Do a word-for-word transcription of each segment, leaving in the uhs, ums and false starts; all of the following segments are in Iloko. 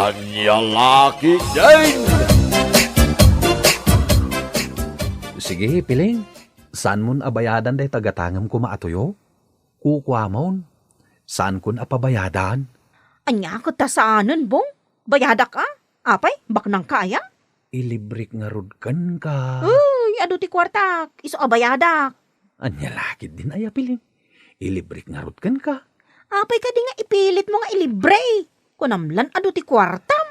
Ania la ketdin? Sige, Piling. Saanmon a bayadan dayta gatangem koma a tuyo? Kukuamon. Saankon a pabayadan. Ania ket ta saanen, Bong? Bayadak a? Apay, baknangka aya? Ilibrek ngarud kenka. Uy, adu ti kuartak. Isu a bayadak. Ania la ketdin aya, Piling? Ilibrek ngarud kenka. Apay kadi nga ipilitmo nga ilibre? Kunam lan adu ti kuartam.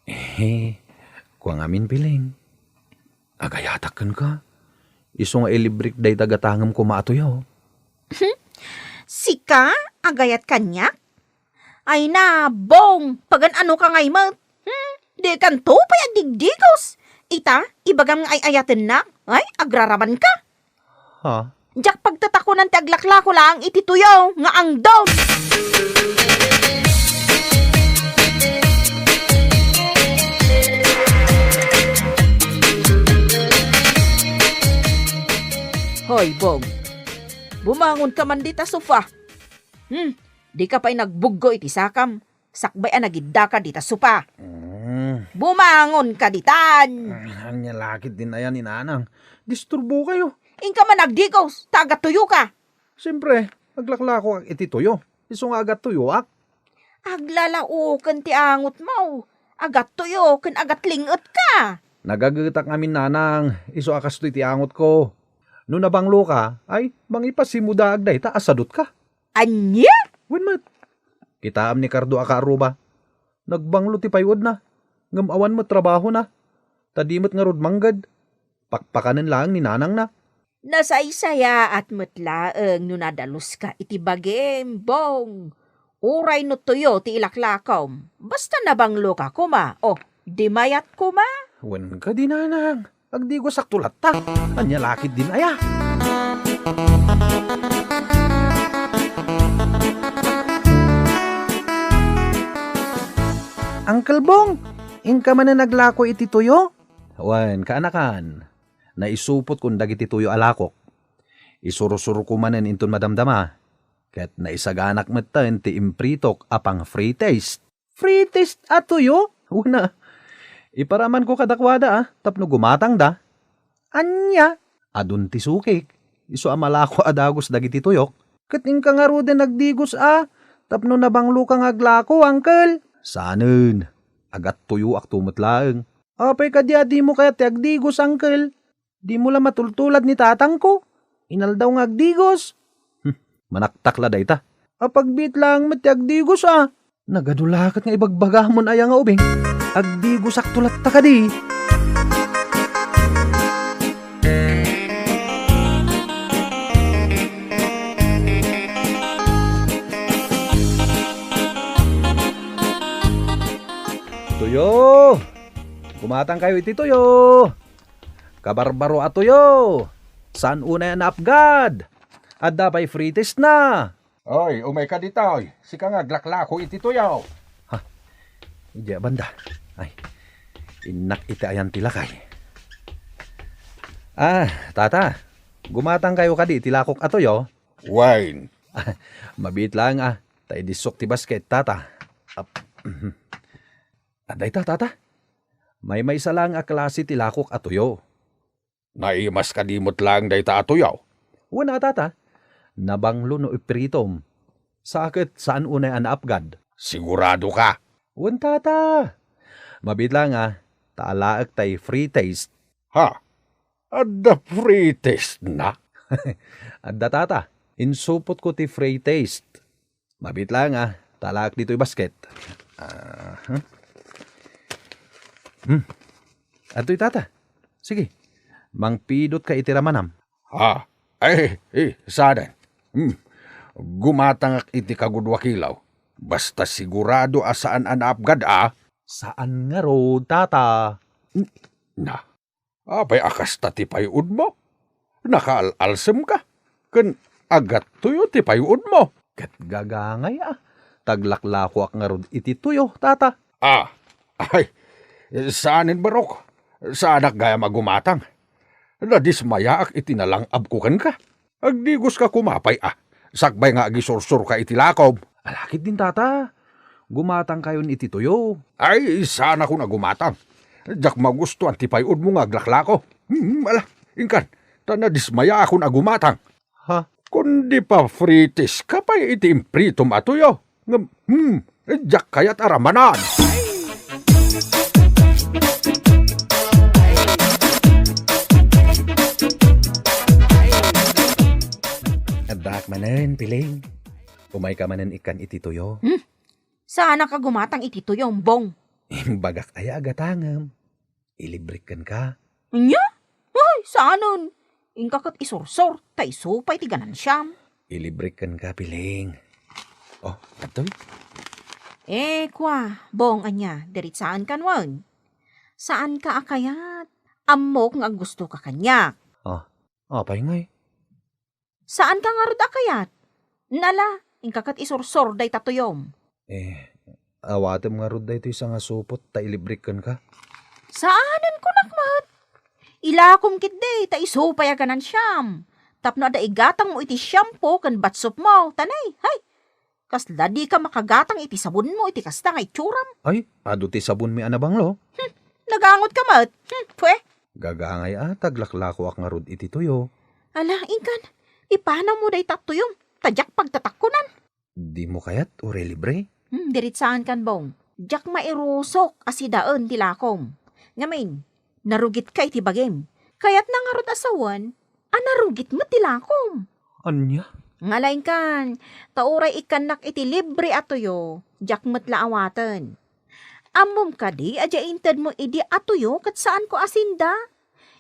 Eh, kua ngamin, Piling. Agayatak kenka. Isu nga ilibrek dayta gatangem koma a tuyo. Sika? Agayat kaniak? Ay na, Bong, pagan-anoka ngay met? Hmm, dikanto pay agdigdigos. Ita, ibagam nga ay-ayatennak. Ay, agraramanka. Ha? Diak pagtatakonan ti aglaklako laeng iti tuyo nga angdom. Hoy, Bong. Bumangonka man dita sofa. Hmm, dika pay nagbuggo iti sakam. Sakbay a nagiddaka dita sofa. Mm. Bumangonka ditan. Mm, ania la ketdin aya ni Nanang. Disturbokayo. Inka man agdigos, ta agattuyoka. Siempre, aglaklako iti tuyo. Isu nga agattuyoak. Aglalaoken ti angotmo. Agattuyo ken agatling-etka. Nagagetak ngamin, Nanang. Isu a kastoy ti angotko. No nabangloka, ay, mangipasimudaag dayta a sadutka. Ania? Wen met. Kitaem ni Cardo a kaarruba. Nagbanglo ti pay-odna, ngem awan met trabahona. Ta di met ngarud mangged. Pakpakanen laeng ni nanangna. Nasaysayaat met laeng no nadaluska iti bagim, Bong. Uray no tuyo ti ilaklakom, basta nabangloka koma, o, di mayat koma. Wen kadi, Nanang. Agdigosakto latta. Ania la ketdin aya? Uncle Bong, inka manen aglako iti tuyo? Wen, kaanakan. Naisupotkon dagiti tuyo a lakok. Isursurko manen inton madamdama. Ket naisaganak metten ti impritok a pang-free taste. Free taste a tuyo? Una, iparamanko kadakuada, a, tapno gumatangda. Ania? Adun ti sukik. Isu a malako a dagus dagiti tuyok. Ket inka ngaruden agdigos a, tapno nabangloka nga aglako, uncle. Sanen, agattuyoakto met laeng. Apay kadi a dimo kayat ti agdigos, uncle? Dimo la matultulad ni tatangko. Inaldaw nga agdigos. Hmm, manaktak la dayta. Apagbiit laeng met ti agdigos, a. Nagadu la ket nga ibagbagamon aya nga ubing. Agdigosakto latta kadi. Tuyo! Gumatangkayo iti tuyo! Kabarbaro a tuyo! Saan unay a naapgad? Adda pay free taste na! Oy, umayka ditoy. Sika nga aglaklako iti tuyo. Ha? Idiay banda. Ay, innak iti ayan ti lakay. Ah, tata, gumatangkayo kadi iti lakok a tuyo? Wine. Mabiit laeng, a, ta idissok ti basket, tata. Ap-, mhm. Adda ita, tata. Maymaysa laeng a klase ti lakok a tuyo. Naimas kadi met laeng dayta a tuyo? Wen a, tata. Nabanglo no ipritom. Sa ket saan unay a naapgad. Sigurado ka? Wen, tata. Mabiit laeng, a, ta alaek tay free taste. Ha? Adda free taste na? Adda, tata. Insupotko ti free taste. Mabiit laeng, a, ta alaek ditoy basket. Aha. Hmm. Adtoy, tata. Sige. Mangpidotka iti ramanam. Ha? Ay, eh, saanen. Hmm. Gumatangak iti kagudua kilo. Basta sigurado a saan a naapgad, a. Saan ngarud, tata? N-, na. Apay a kasta ti pay-odmo? Nakaal-alsemka, ken agattuyo ti pay-odmo. Ket gagangay, a, ta aglaklakoak ngarud iti tuyo, tata. Ah, ay, saanen, barok. Saanak gayam a gumatang. Nadismayaak iti nalang-abko kenka. Agdigoska koma pay, a, sakbay nga agisursurka iti lakom. Ala ketdin, tata. Gumatangkayon iti tuyo. Ay, saanakon a gumatang. Diak magustuan ti pay-odmo nga aglaklako. Hmm, ala, inkan, ta nadismayaakon a gumatang. Ha? Kundi pafritis ka pay iti impritom a tuyo. Ngem, hmm, diak kayat a ramanan. Addaak manen, Piling. Umayka manen ikkan iti tuyo. Hmm? Saanak a gumatang iti tuyo, Bong. Imbagak aya a gatangem. Ilibrek kenka. Ania? Ay, saanen. Inka ket isursor, ta isu pay ti ganansiam. Ilibrek kenka, Piling. Oh, adtoy. Eh, kua, Bong, ania, diritsaen kan wen? Saanka a kayat. Ammok nga aggustoka kaniak. Ah, apay ngay? Saanka ngarud a kayat? Nala, inka ket isursor dayta tuyom. Eh, awatem ngarud daytoy sangasupot ta ilibrek kenka? Saanen kunak met. Ilakom ketdi ta isu pay a ganansiam. Tapno adda igatangmo iti shampoo ken batsupmo, ta nay, hay! Kasla dika makagatang iti sabonmo iti kasta nga itsuram. Ay, adu ti sabonmi a nabanglo. Hmm, nagangotka met. Hmm, pwe. Gagangay a ta aglaklakoak ngarud iti tuyo. Ala, inkan, ipanawmo dayta tuyom, ta diak pagtatakkonan. Dimo kayat, uray libre? Hmm, diritsaen kan Bong. Diak mairusok a sidaen ti lakom. Ngamin, narugitka iti bagim. Kayatna ngarud a sawen a narugit met ti lakom. Ania? Ngala inkan, ta uray ikkannak iti libre a tuyo, diak met la awaten. Ammom kadi a diay intedmo idi a tuyo ket saanko a sinda?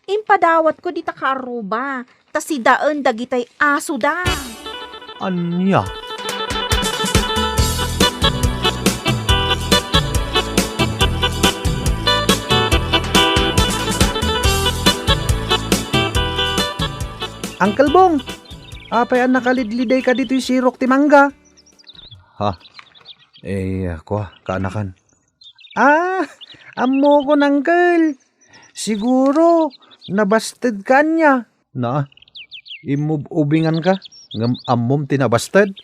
Impadawatko dita kaarruba, ta sidaen dagitay asoda. Ania? Uncle Bong, apay a nakalidlidayka ditoy sirok ti mangga? Ha? Eh, kua, kaanakan. Ah, ammokon, Uncle. Siguro, nabastedka ania? Na, imub-ubinganka, ngem ammom ti nabasted?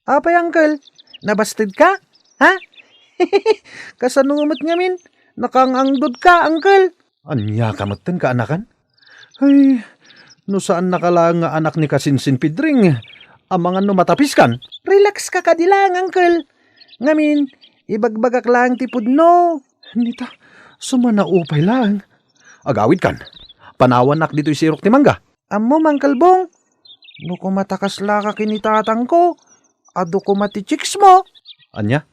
Apay, Uncle? Nabastedka? Ha? Kasano met ngamin? Nakaang-angdodka, Uncle? Ania ka metten, kaanakan? Ay, no saannaka laeng nga anak ni Kasinsin Pidring, amangan no matapiskan? Relax ka kadi laeng, Uncle. Ngamin, ibagbagak laeng ti pudno. Nita, sumanaupay laeng. Agawidkan. Panawannak ditoy sirok ti mangga. Ammom, Uncle Bong, no koma ta kaslaka ken ni tatangko, adu koma ti chicks mo. Ania?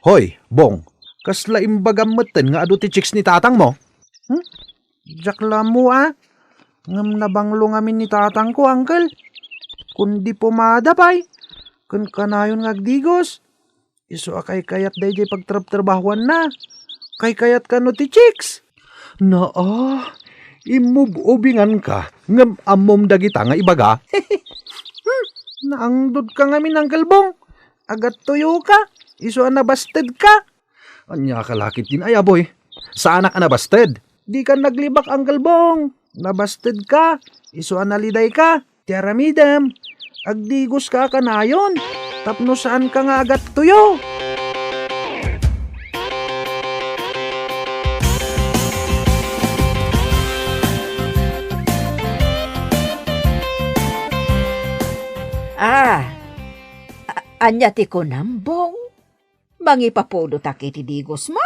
Hoy, Bong, kasla imbagam metten nga adu ti chicks ni tatangmo? Hmm? Diak la ammo a. Ngem nabanglo ngamin ni tatangko, Uncle. Kundi pomada pay. Ken kanayon nga agdigos. Isu a kaykayat daydiay pagtrabtrabahuanna. Kaykayat kano ti chicks? Naa, immub-ubinganka, ngem ammom dagita nga ibaga? Hmm, naangdodka ngamin, Uncle Bong. Agattuyoka, isu a nabastedka. Ania ka lakit din ay, aboy? Saanak a nabasted. Dika naglibak, Uncle Bong. Nabastedka, isu a nalidayka. Ti aramidem, agdigoska a kanayon, tapno saanka nga agattuyo. Ah, a-, ania ti kunam, Bong? Mangipapudotak iti digosmo?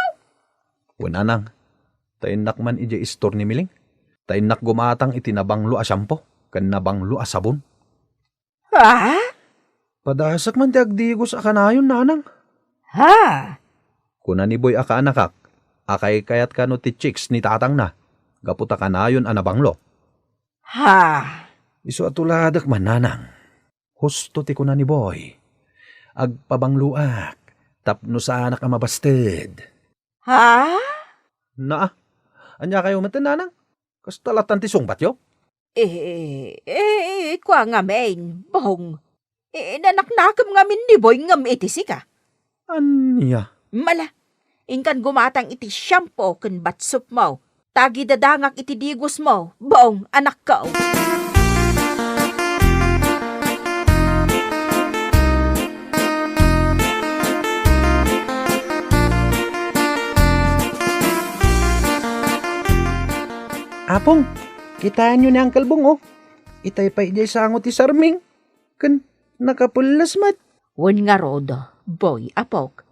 Wen, Nanang, ta innak man idiay istor ni Miling. Ta innak gumatang iti nabanglo a shampoo ken nabanglo a sabon. Ha? Padasek man ti agdigos a kanayon, Nanang. Ha? Kuna ni Boy a kaanakak, a kaykayat kano ti chicks ni tatangna, gapu ta kanayon a nabanglo. Ha? Isu a tuladek man, Nanang. Husto ti kuna ni Boy. Agpabangloak, tapno saanak a mabasted. Ha? Naa, ania kayo met, Nanang? Kasta latan ti sungbatyo? Eh, eh, eh, kua ngamin, Bong. Eh, nanaknakem ngamin ni Boy ngem iti sika. Ania? Mala, inkan gumatang iti shampoo ken batsupmo. Tagidadangak iti digosmo, Bong, anakko. Apong, kitaenyo ni Uncle Bong, oh. Itay pay idiay sango ti sarming. Ken nakapelles met. Wen ngarud, Boy, apok.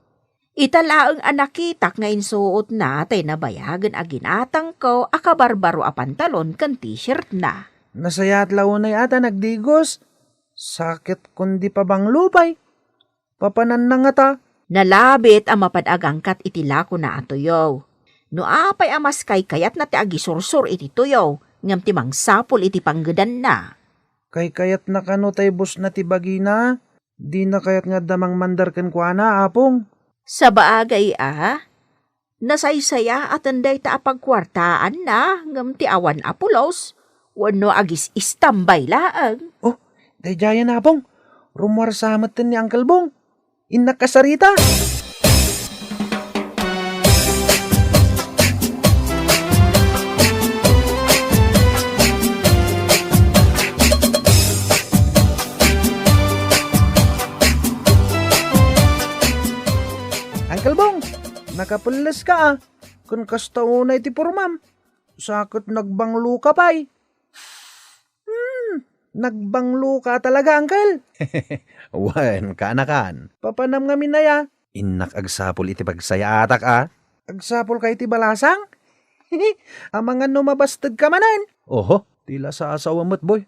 Ita laeng a nakitak nga insuotna tay nabayagen a ginatangko a kabarbaro a pantalon ken t-shirtna. Nasayaat la unay a ta nagdigos. Sakit kundi pabanglo pay. Papananna ngata. Nalabit a mapan agangkat iti lakona a tuyo. No apay a maskaykayatna ti agisursor iti tuyo, ngem ti mangsapul iti panggedanna. Kaykayatna kano tay busna ti bagina? Dina kayat nga adda mangmandar kenkuana, Apong? Sabagay a, nasaysayaaten dayta a pagkuartaanna ngem ti awan a pulos wenno agis-istambay laeng. Oh, daydiayen, Apong. Rummuarsa metten ni Uncle Bong. Innak kasarita. Uncle Bong, nakapelles ka, ah. Kun kasta unay ti pormam, sakit nagbanglo ka pay. Hmm, nagbanglo ka talaga, Uncle. Wen, kaanakan. Papanam ngamin aya? Innak agsapul iti pagsayaatak, a. Agsapul ka iti balasang? Amangan no mabasted ka manen. Oho, ti la sasawa met, boy.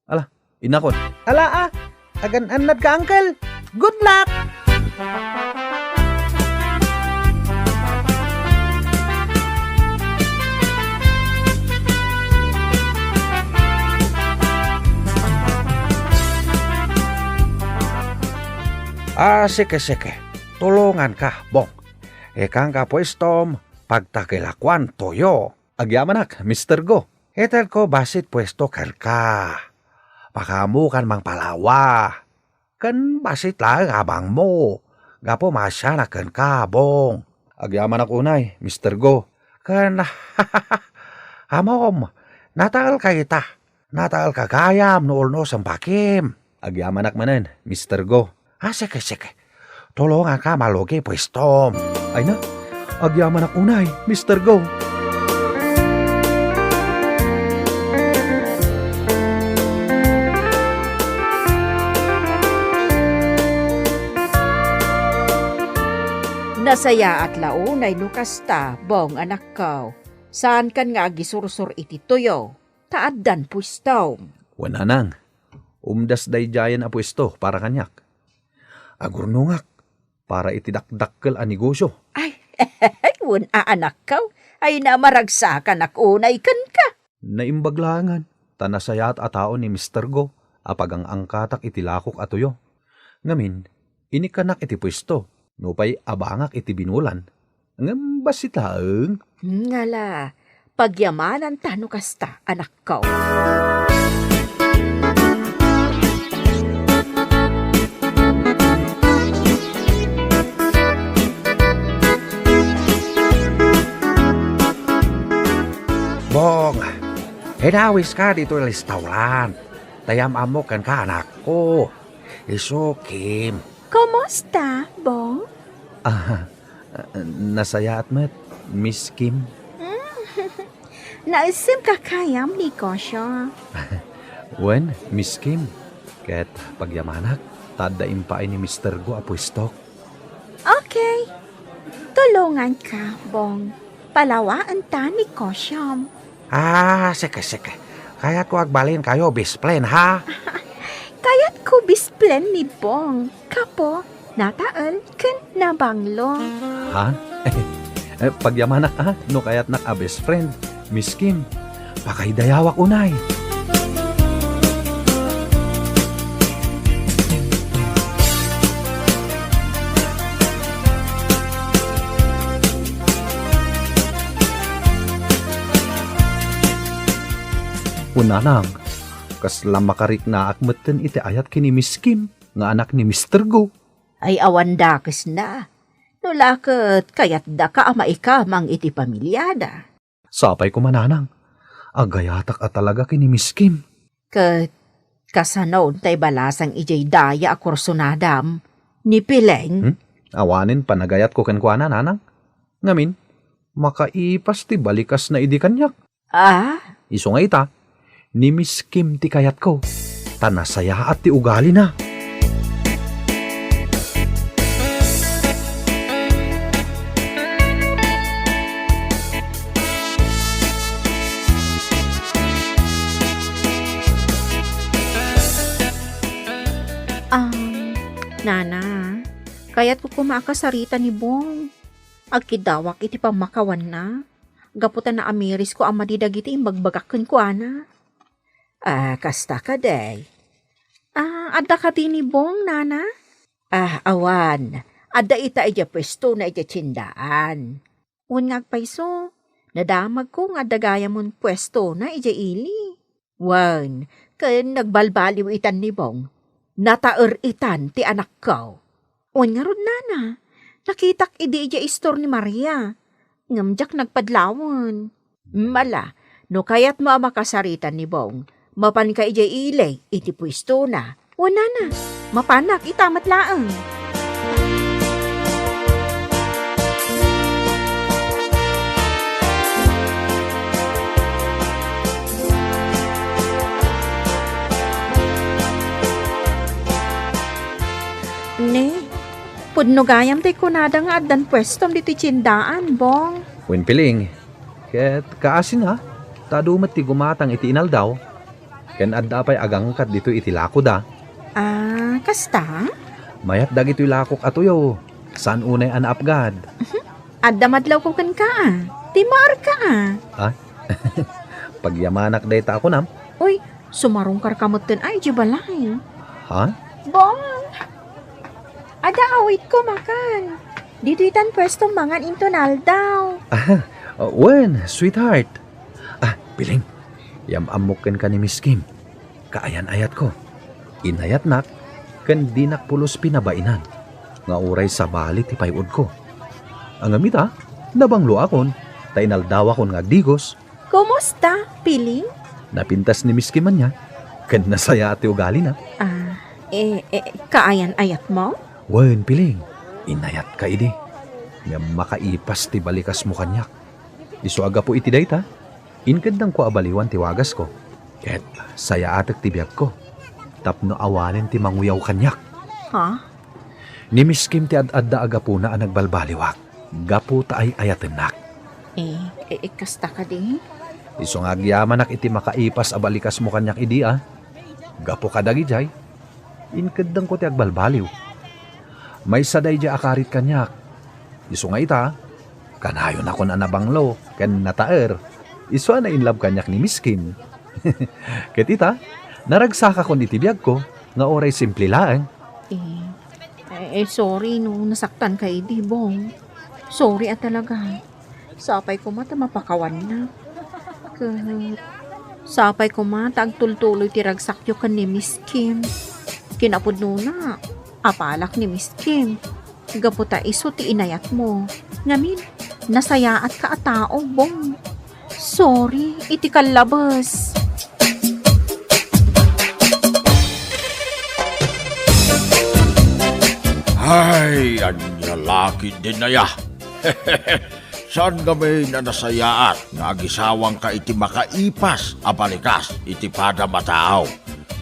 Ala, innakon. Ala, a. Agan-annad ka, Uncle. Good luck! Ah, sige, sige. Tulonganka, Bong. Ikanka puestom, pagtakilakuan toyo. Agyamanak, Mister Go. Itedko bassit puesto kenka. Pakaamokan mangpalawa. Ken bassit laeng abangmo. Gapu maasianak kenka, Bong. Agyamanak unay, Mister Go. Ken, ammom, nataelka ita. Nataelka gayam no ulnos a bakim. Agyamanak manen, Mister Go. Ah, sige, sige. Tulonganka malugi puestom. Ay na, agyamanak unay, Mister Go. Nasayaat la unay no kasta, Bong, anakko. Saankan nga agisursor iti tuyo, ta addan puestom. Wen, nanang, umdas daydiayen a puesto para kaniak. Agurnongak para iti dakdakkel a negosio. Ay, wen a, anakko, ay na maragsakanak unay kenka. Naimbag laengen, ta nasayaat a tao ni Mister Go a pagang-angkatak iti lakok a tuyo. Ngamin, inikkanak iti puesto, nupay abangak iti binulan. Ngem bassit laeng. Hmm, ngala, pagyamananta no kasta, anakko. Bong, inawiska ditoy restaurant. Ta yam-ammok kenka, anakko. Isu, Kim. Kumusta, Bong? Ah, nasayaat met, Miss Kim. Mm. Naisem ka kayam negosyo. Wen, Miss Kim. Ket pagyamanak, ta adda impaay ni Mister Go a puestok. Okay. Tulonganka, Bong. Palawaenta negosyom. Ah, sige, sige. Kayatko agbalinkayo best friend, ha? Kayatko best friend ni Bong. Kapo, natael ken nabanglo. Ha? Eh, pagyamanak, ha? No kayatnak a best friend, Miss Kim. Pakaidayawak unay. Kunanang, kasla makariknaak metten iti ayat ken ni Miss Kim nga anak ni Mister Go. Ay, awan dakesna. No la ket kayatdaka a maikamang iti pamiliada. Sapay koma, nanang. Agayatak a talaga ken ni Miss Kim. Ket kasano tay balasang idiay daya a kursunadam ni Pileng? Hmm? Awanen panagayatko kenkuana, nanang. Ngamin, makaipas ti balikasna idi kaniak. Ah? Isu nga ita, ni Miss Kim ti kayatko, ta nasayaat ti ugalina. Um, Nana, kayatko koma a kasarita ni Bong. Agkiddawak iti pammakawanna, gapu ta naamirisko a madi dagiti imbagbagak kenkuana. Ah, kasta kadi. Ah, adda kadi ni Bong, Nana? Ah, awan. Adda ita idiay puestona idiay tiendaan. Wen nga agpayso, nadamagko nga adda gayamon puestona idiay ili. Wen, ken nagbalbaliw itan ni Bong. Nataer itan ti anakko. Wen ngarud, Nana, nakitak idi idiay istor ni Maria. Ngem diak nagpadlawen. Mala, no kayatmo a makasaritan ni Bong, mapanka idiay ili iti puestona. Wen, Nana, mapanak ita met laeng. Ne, pudno gayam tay kunada nga addan puestom ditoy tiendaan, Bong. Wen, Piling, ket kaasina, ta adu met ti gumatang iti inaldaw, ken adda pay agangkat ditoy iti lakoda. Ah, kasta? Mayat dagitoy lakok a tuyo, saan unay a naapgad. Mhm. Adda madlawko kenka, a. Timmaerka, a. Ah? Pagyamanak dayta a kunam. Uy, sumarungkarka metten a idiay balay. Ha? Bong! Adda awitko makan. Ditoy tan puestom mangan inton aldaw. Ah, wen, sweetheart. Ah, Piling, yam-ammok kenka ni Miss Kim. Kaayan-ayatko. Inayatnak, ken dinak pulos pinabainan, nga uray sabali ti pay-odko. Ngem ita, nabangloakon, ta inaldawakon nga agdigos. Kumusta, Piling? Napintas ni Miss Kim ania, ken nasayaat ti ugalina. Ah, eh, eh, kaayan-ayatmo? Wen, Piling, inayatka idi. Ngem makaipas ti balikasmo kaniak. Isu a gapu iti dayta, inkeddangko a baliwan ti wagasko, ket sayaatek ti biagko tapno awanen ti manguyaw kaniak. Ha? Ni Miss Kim ti ad-adda a gapuna a nagbalbaliwak, gapu ta ay-ayatennak. Eh, eh, eh, kasta kadi? Isu nga agyamanak iti makaipas a balikasmo kaniak idi, a. Gapu kadagidiay, inkeddengko ti agbalbaliw. Maysa daydiay a karit kaniak. Isu nga ita, kanayonakon a nabanglo ken nataer. Isu a na-inlove kaniak ni Miss Kim. Ket ita, naragsakakon iti biagko nga uray simple laeng. Eh, eh, eh, sorry no nasaktanka idi, Bong. Sorry a talaga. Sapay koma ta mapakawanna. Ket sapay koma ta agtultuloy ti ragsakyo ken ni Miss Kim. Kinapudnona, apalak ni Miss Kim. Gapu ta isu ti inayatmo. Ngamin, nasayaatka a tao, Bong. Sorry iti kallabes. Ay, ania la ketdin aya. Saan ngamin a nasayaat nga agisawangka iti makaipas a balikas iti padam a tao?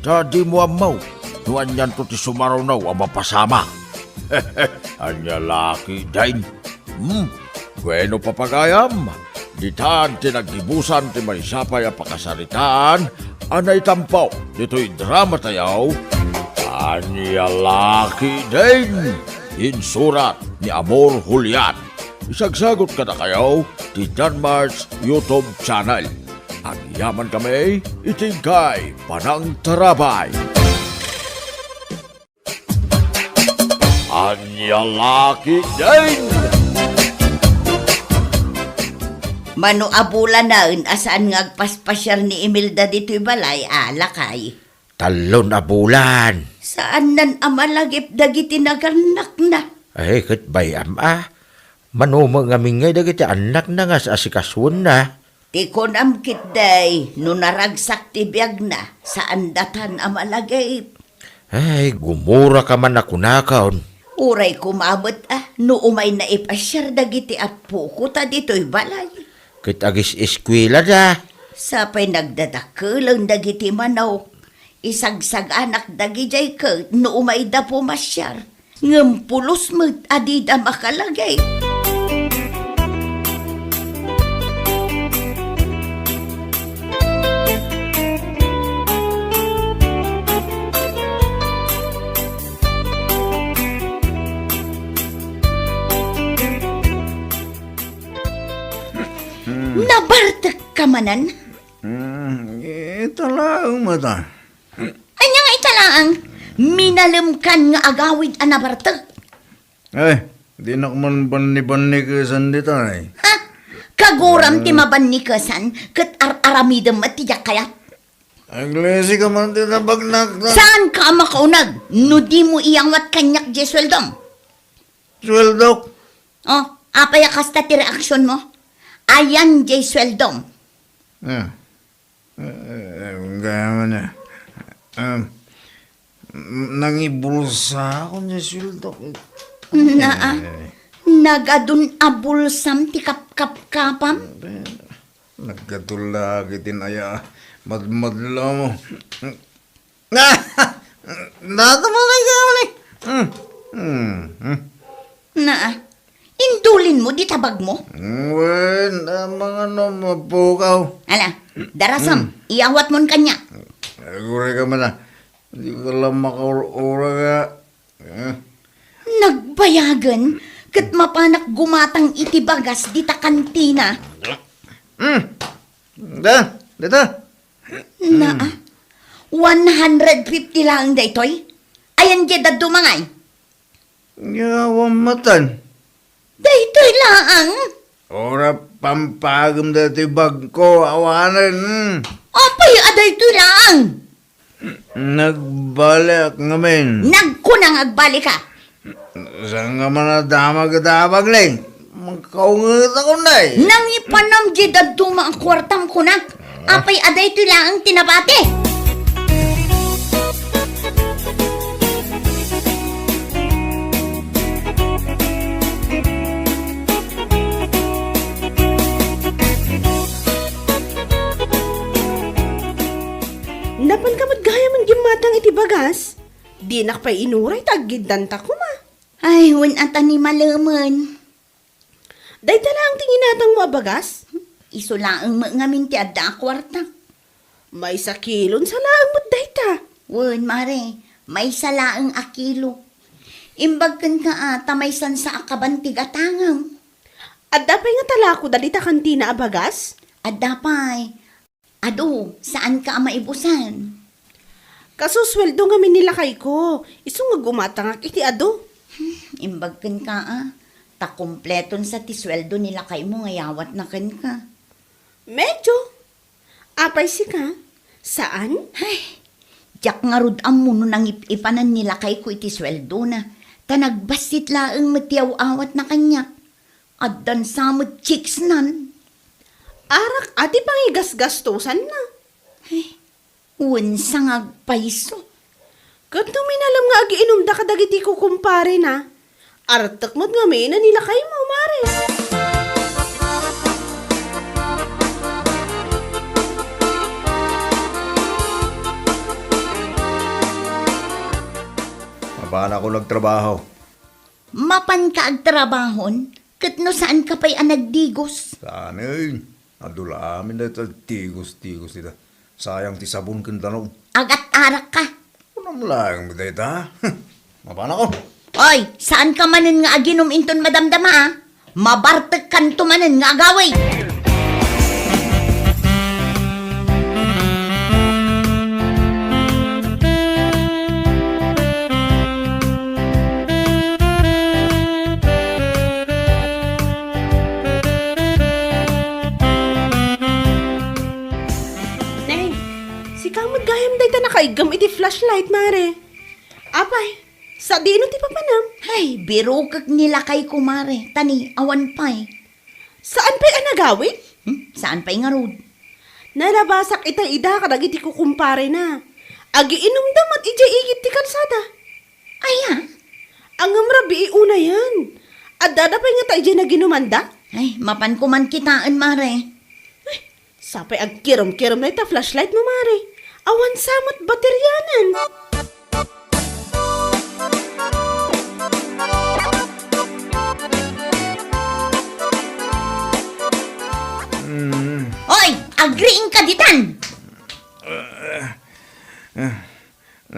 Ta dimo ammo no anianto ti sumaruno a mapasamak. Ania la ketdin? Hmm? Bueno, papagayam, ditan ti naggibusan ti maysa pay a pakasaritaan a naitampok ditoy drama tayo, Ania la ketdin? Insurat ni Amor Julian. Isagsagut kadakayo ti Danmar's YouTube channel. Agyaman kami iti inkay panangtarabay. Ania la ketdin? Mano a bulanen a saan nga agpaspasiar ni Imelda ditoy balay, a, lakay? Tallon a bulan. Saannan a malagip dagiti nagannakna. Ay, ket bay-am a. Mano met ngamin ngay dagiti annakna nga as-asikasuenna? Ti kunam ketdi, no naragsak ti biagna, saandatan a malagip. Ay, gumuraka man a kunakon. Uray koma met a, no umayna ipasiar dagiti appoko ta ditoy balay. Ket agis-eskuelada. Sapay nagdadakelen dagiti manok, isagsaganak dagidiay ket no umayda pumasiar, ngem pulos met a dida makalagip. Hmm. Nabartek ka manen? Hmm, ita laeng mata. Ania nga ita laeng? Minalemkan nga agawid a nabartek. Ay, dinak man banni-bannikesan dita, ay. Ha? Kaguram ti mabannikesan, ket ar-aramidem met ti diak kayat. Aglisi ka man ti nabagnak na. Saan ka a makauneg no di mo iyawat kaniak diay sueldom? Sueldok? Oh, apay a kasta ti reaksion mo? Ayan diay sueldom. Ah. Eh, eh, gayam man, eh. Um, nangibulsa ako ni sueldo. Naa, eh, nagadun a bulsam ti kapkapkapam? Eh, nagkatulak iti naya, madmadla mo. Data mo kay gayam ni. Hmm. Hmm. Hmm. Naa, indulin mo di tabag mo? Wen, a, mangano mapukaw. Ala, darasam, iyawat mon kaniak. Aguray ka man, a. Di ka lang makaur-ura ka. Eh. Nagbayagen, ket mapanak gumatang iti bagas dita kantina. Hmm. Da, dita. Naa, one hundred fifty laeng daytoy? Ayan diay dadduma ngay? Yawan matan. Daytoy laeng? Ura pampagem daytoy bagko, awanen. Apay a daytoy laeng? Nagbaliak ngamin. Nagkuna nga agbali ka. Saan ka man a damag iti abag, Leng? Makaunget ako, Nay. Nangipanam diay dadduma a kuartam, kunak. Apay a daytoy laeng ti nabati? Napan ka met gayam a gimmatang iti bagas? Dinak pay inuray ta aggiddanta koma. Ay, wen a ta ni malemen. Dayta laeng ti ginatangmo a bagas? Isu laeng met ngamin ti adda a kuarta. Maysa kilon sa laeng met dayta. Wen, mare, maysa laeng a kilo. Imbag kenka a ta maysan sa a kaban ti gatangem. Adda pay nga talako dagita kantina a bagas? Adda pay. Adu, saanka a maibusan? Kasu sueldo ngamin ni lakayko, isu nga gumatangak iti adu. Hmm, imbag kenka a, ta kompleton sa ti sueldo ni lakaymo nga yawatna kenka. Medyo. Apay sika? Saan? Ay, diak ngarud ammo no nangip-ipanan ni lakayko iti sueldona, ta nagbassit laeng met ti aw-awatna kaniak. Addan sa met chicks nan. Arak a ti pangigasgastosanna. Eh, wen sa nga agpayso. Ket no minalem nga agiinumda kadagiti kukumparena, artek met ngamin a ni lakaymo, mare. Mapanakon agtrabaho. Mapanka agtrabahon, ket no saanka pay a nagdigos? Saan, eh. Adu la amin dayta tigos-tigos ita. Sayang ti sabon ken danum. Agat-arak ka. Kunam laeng dayta. Mapanakon. Oy, saanka manen nga aginum inton madamdama, a? Mabartekkanto manen nga agawid. Neng, sika met gayam dayta nakaiggam iti flashlight, mare. Apay, sadino ti papanam? Ay, birokek ni lakayko, mare. Tani, awan pay. Saan pay a nagawid? Hmm? Saan pay ngarud? Nalabasak ita ida kadagiti kukumparena. Agiinumda met idiay igid ti kalsada. Aya? Ngem rabii unayen. Addada pay ngata idiay naginumanda? Ay, mapanko man kitaen, mare. Ay, Sapay agkirum-kirum na ita flashlight mo, Mare. Awan sa met baterianan. Mm. Oy! Agriing ka ditan! Ah, ah,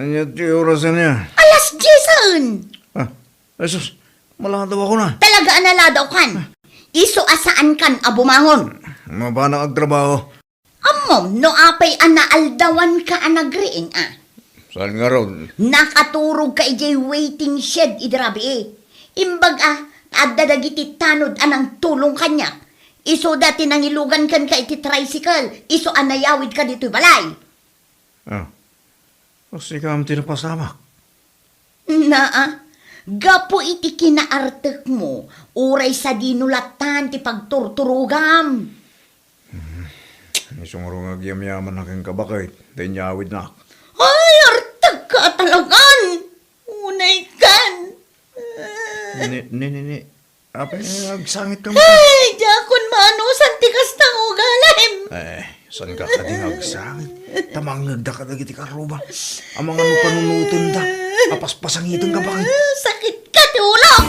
ania ti oras ania? Alas diesen! Ah, Jesus, maladaw ako na. Talaga a naladawkan. Isu a saankan a bumangon. Mapanak agtrabaho. Ammom no apay a naaldawanka a nagriing, a? Saan ngarud? Nakaturogka idiay waiting shed idi rabii. Imbag a, adda dagiti tanod a nangtulong kaniak. Isuda ti nangilugan kenka iti tricycle, isu a nayawidka ditoy balay. Ah. O, sika ti napasamak. Naa, gapu iti kinaartekmo, uray sadino latta ti pagturturogam. Hmm. Isu ngarud nga agyamyamannak kenka, baket, ta inyawidnak. Ay, artekka a talagan! Unaykan! Ni, ni, ni, ni. Apay, agsangit ka mo. Ay, diakon maanusan ti kasta nga ugalim. Eh, saan ka kadi nga agsangit? Ta mangngegda kadagiti karruba. Amangan no panunotenda. Apaspasangiten ka, baket. Sakit ka ti ulok.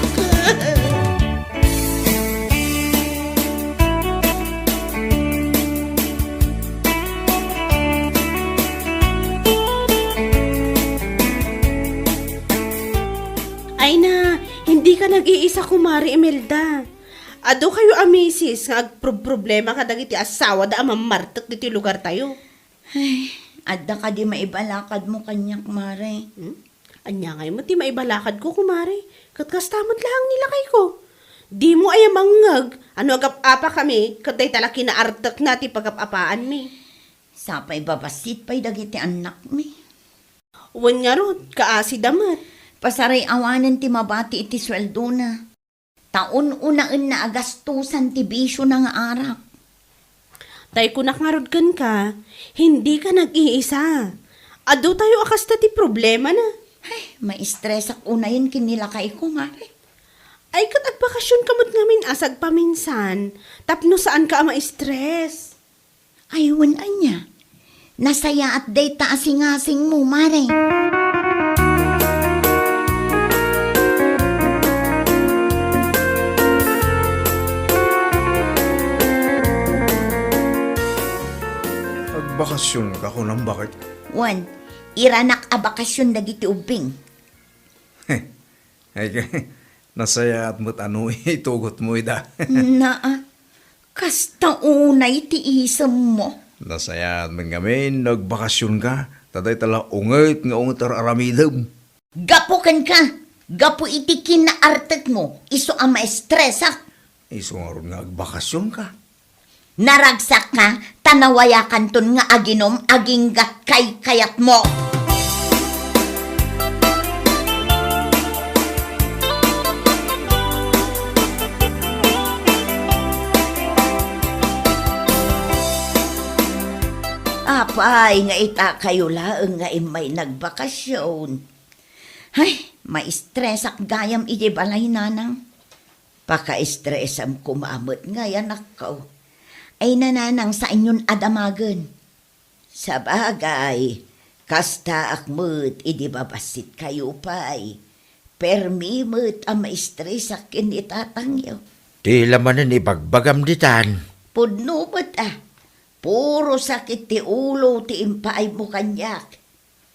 Ay na, hindi ka nag-iisa, Kumare Imelda. Adu kayo a misis nga agproproblema kadagiti asawada a mammartek ditoy lugartayo. Ay, adda kadi maibalakadmo kaniak, Mare? Hmm? Ania ngay met ti maibalakadko, Kumare? Ket kasta met laeng ni lakayko. Dimo aya mangngeg a no agap-apakami ket dayta la kinaartekna ti pagap-apaanmi. Sapay babassit pay dagiti annakmi. Wen ngarud, kaasida met. Pasaray-awanen ti mabati iti sueldona. Ta un-unaenna a gastosan ti bisiona nga arak. Tay kunak ngarud kenka, hindi ka nag-iisa. Adu tayo a kasta ti problemana. Ay, maistresak unayen ken ni lakayko, Mare. Ay, ket agbakasionka met ngamin a sagpaminsan, tapno saanka a maistres. Ay, wen ania? Nasayaat dayta a singasingmo, Mare. Agbakasionka, kunam, baket? Wen, iranak a bakasion dagiti ubbing. Ay, nasayaat met a no itugotmo ida. Naa, kasta unay ti isemmo. Nasayaat met ngamin no agbakasionka, ta dayta la unget nga unget ar-aramidem. Gapu kenka, gapu iti kinaartekmo, isu a maestresak. Isu ngarud nga agbakasionka. Naragsakka, ta nawayakanton nga aginum aginggat kaykayatmo. Apay nga ita kayo laeng nga immay nagbakasion. Ay, maistresak gayam iti balay, nanang. Pakaistresam koma met ngay, anakko. Ay, nanang, saanyon a damagen. Sabagay, kastaak met idi babassitkayo pay. Permi met a maistresak ken ni tatangyo. Ti la manen ibagbagam ditan. Pudno met a. Puro sakit ti ulo ti impaaymo kaniak.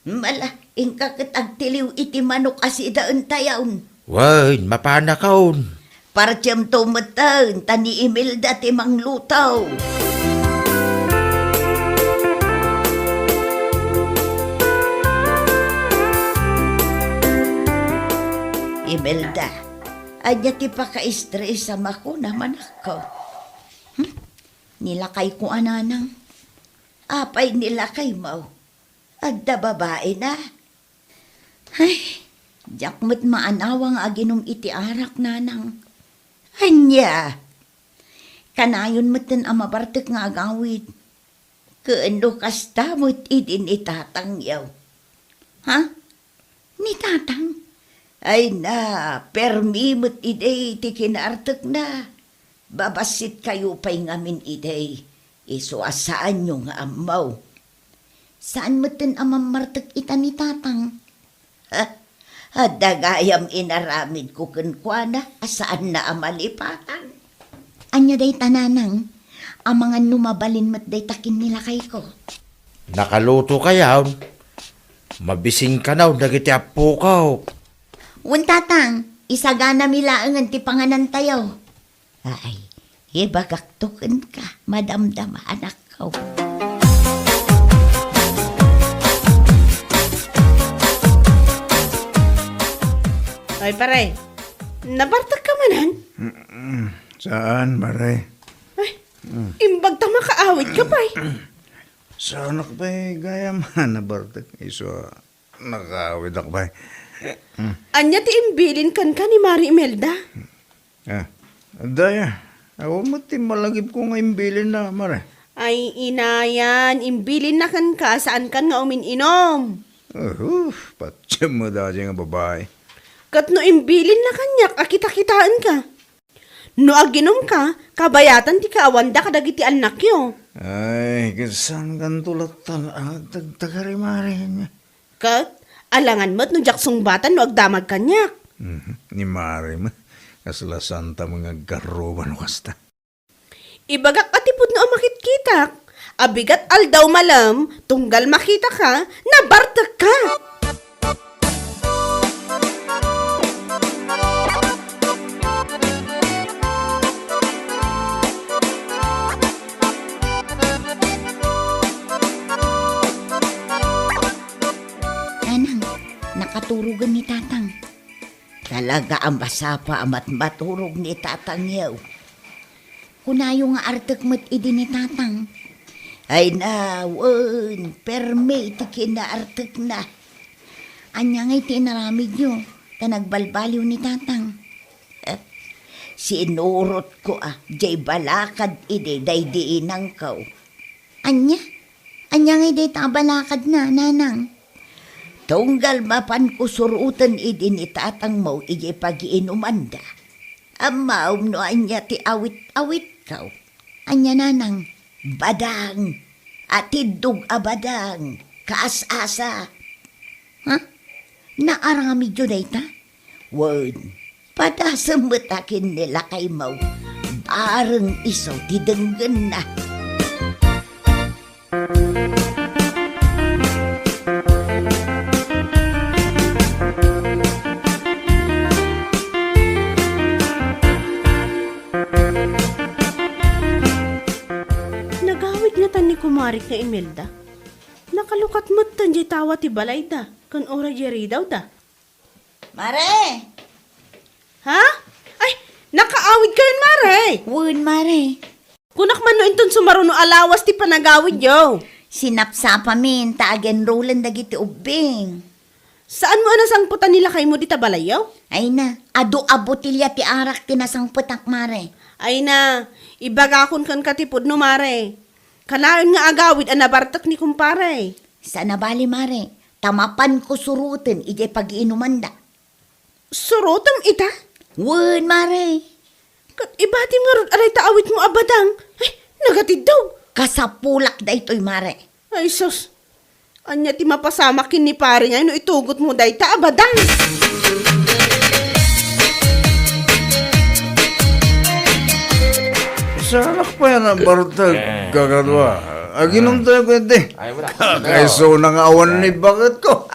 Mala, inka ket agtiliw iti manok a sidaen tayon. Wen, mapanakon. Partiemto metten, ta ni Imelda ti mangluto. Imelda, ania ti pakaistresam a kunam, anakko? Hmm? Ni lakayko a nanang. Apay ni lakaymo? Adda babaena? Ay, diak met maanawa nga aginum iti arak, nanang. Ania? Kanayon metten a mabartek nga agawid. Ken no kasta met idi ni tatangyo. Ha? Ni tatang? Ay na, permi met idi ti kinaartekna. Babassitkayo pay ngamin idi. Isu a saanyo nga ammo. Saan metten a mammartek ita ni Tatang. Ha? Adda gayam inaramidko kenkuana a saanna a malipatan. Ania dayta, Nanang? Amangan no mabalin met dayta ken ni lakayko. Nakalutokayon? Mabisinkayon dagiti appoko. Wen, Tatang, isaganami laengen ti panganantayo. Ay, ibagakto kenka, madamdama, anakko. Ay, pare, nabartekka manen? Mm-mm. Saan, pare? Ay, imbag ta makaawidka pay. Saanak pay gayam a nabartek, isu a nakaawidek pay. Ania ti imbilin kenka ni Mari Imelda? Ah, adda aya. Awan met ti malagipko nga imbilinna, mare. Ay, inayan, imbilinna kenka, saankan nga umin-inom. Uhu, patiem met daydiay nga babai. Ket no imbilinna kaniak a kitakitaenka. No aginumka, kabayatan ti kaawanda kadagiti annakyo. Ay, ket saankanto latta a tagtagari, mare. Ket, alangan met no diak sungbatan no agdamag kaniak. Mhm. Ni Mari met, kasla santa nga agkarruba no kasta. Ibagak a ti pudno a makitkitak, a bigat aldaw malem, tunggal makitaka, nabartekka. Nanang, nakaturogen ni Tatang. Talaga a masapa a matmaturog ni Tatangyo. Kunayo nga artek met idi ni Tatang. Ay na, wen, permi ti kinaartekna. Ania ngay ti inaramidyo, ta nagbalbaliw ni Tatang? Sinurotko a, jay balakad idi daydi inangko. Ania? Ania ngay dayta a balakadna, Nanang? Tunggal mapanko suroten idi ni Tatangmo idiay pagiinumanda. Ammom no ania ti awit-awitko. Ania, Nanang? Badang. Atiddog a badang. Kaas-asa. Ha? Naaramidyo dayta? Wen, padasem met a ken ni lakaymo. Bareng isu ti denggenna. Nagawid ngatan ni kumarik nga Imelda. Nakalukat metten diay tawa ti balayda, ken uray diay ridawda. Mare! Ha? Ay, nakaawidkayon, Mare! Wen, Mare. Kunak man no inton sumaruno a lawas ti panagawidyo. Sinapsapamin ta agenrolen dagiti ubbing. Saanmo a nasangpetan ni lakaymo dita balayyo? Ay na, adu a botelia ti arak ti nasangpetak, Mare. Ay na, ibagakon kenka ti pudno, Mare. Kanayon nga agawid a nabartek ni kumpare. Saan a bali, Mare, ta mapanko suroten idiay pagiinumanda. Surotem ita? Wen, Mare. Ket ibatim ngarud a dayta awitmo a badang. Ay, nagatiddog. Kasapulak daytoy, Mare. Ay, sus. Ania ti mapasamak ken ni pare ngay no itugotmo dayta a badang? Saanak pay a nabartek, kakadua. Aginumtayo ketdi. Ay, wala. Kakaisuna nga awan ni baketko.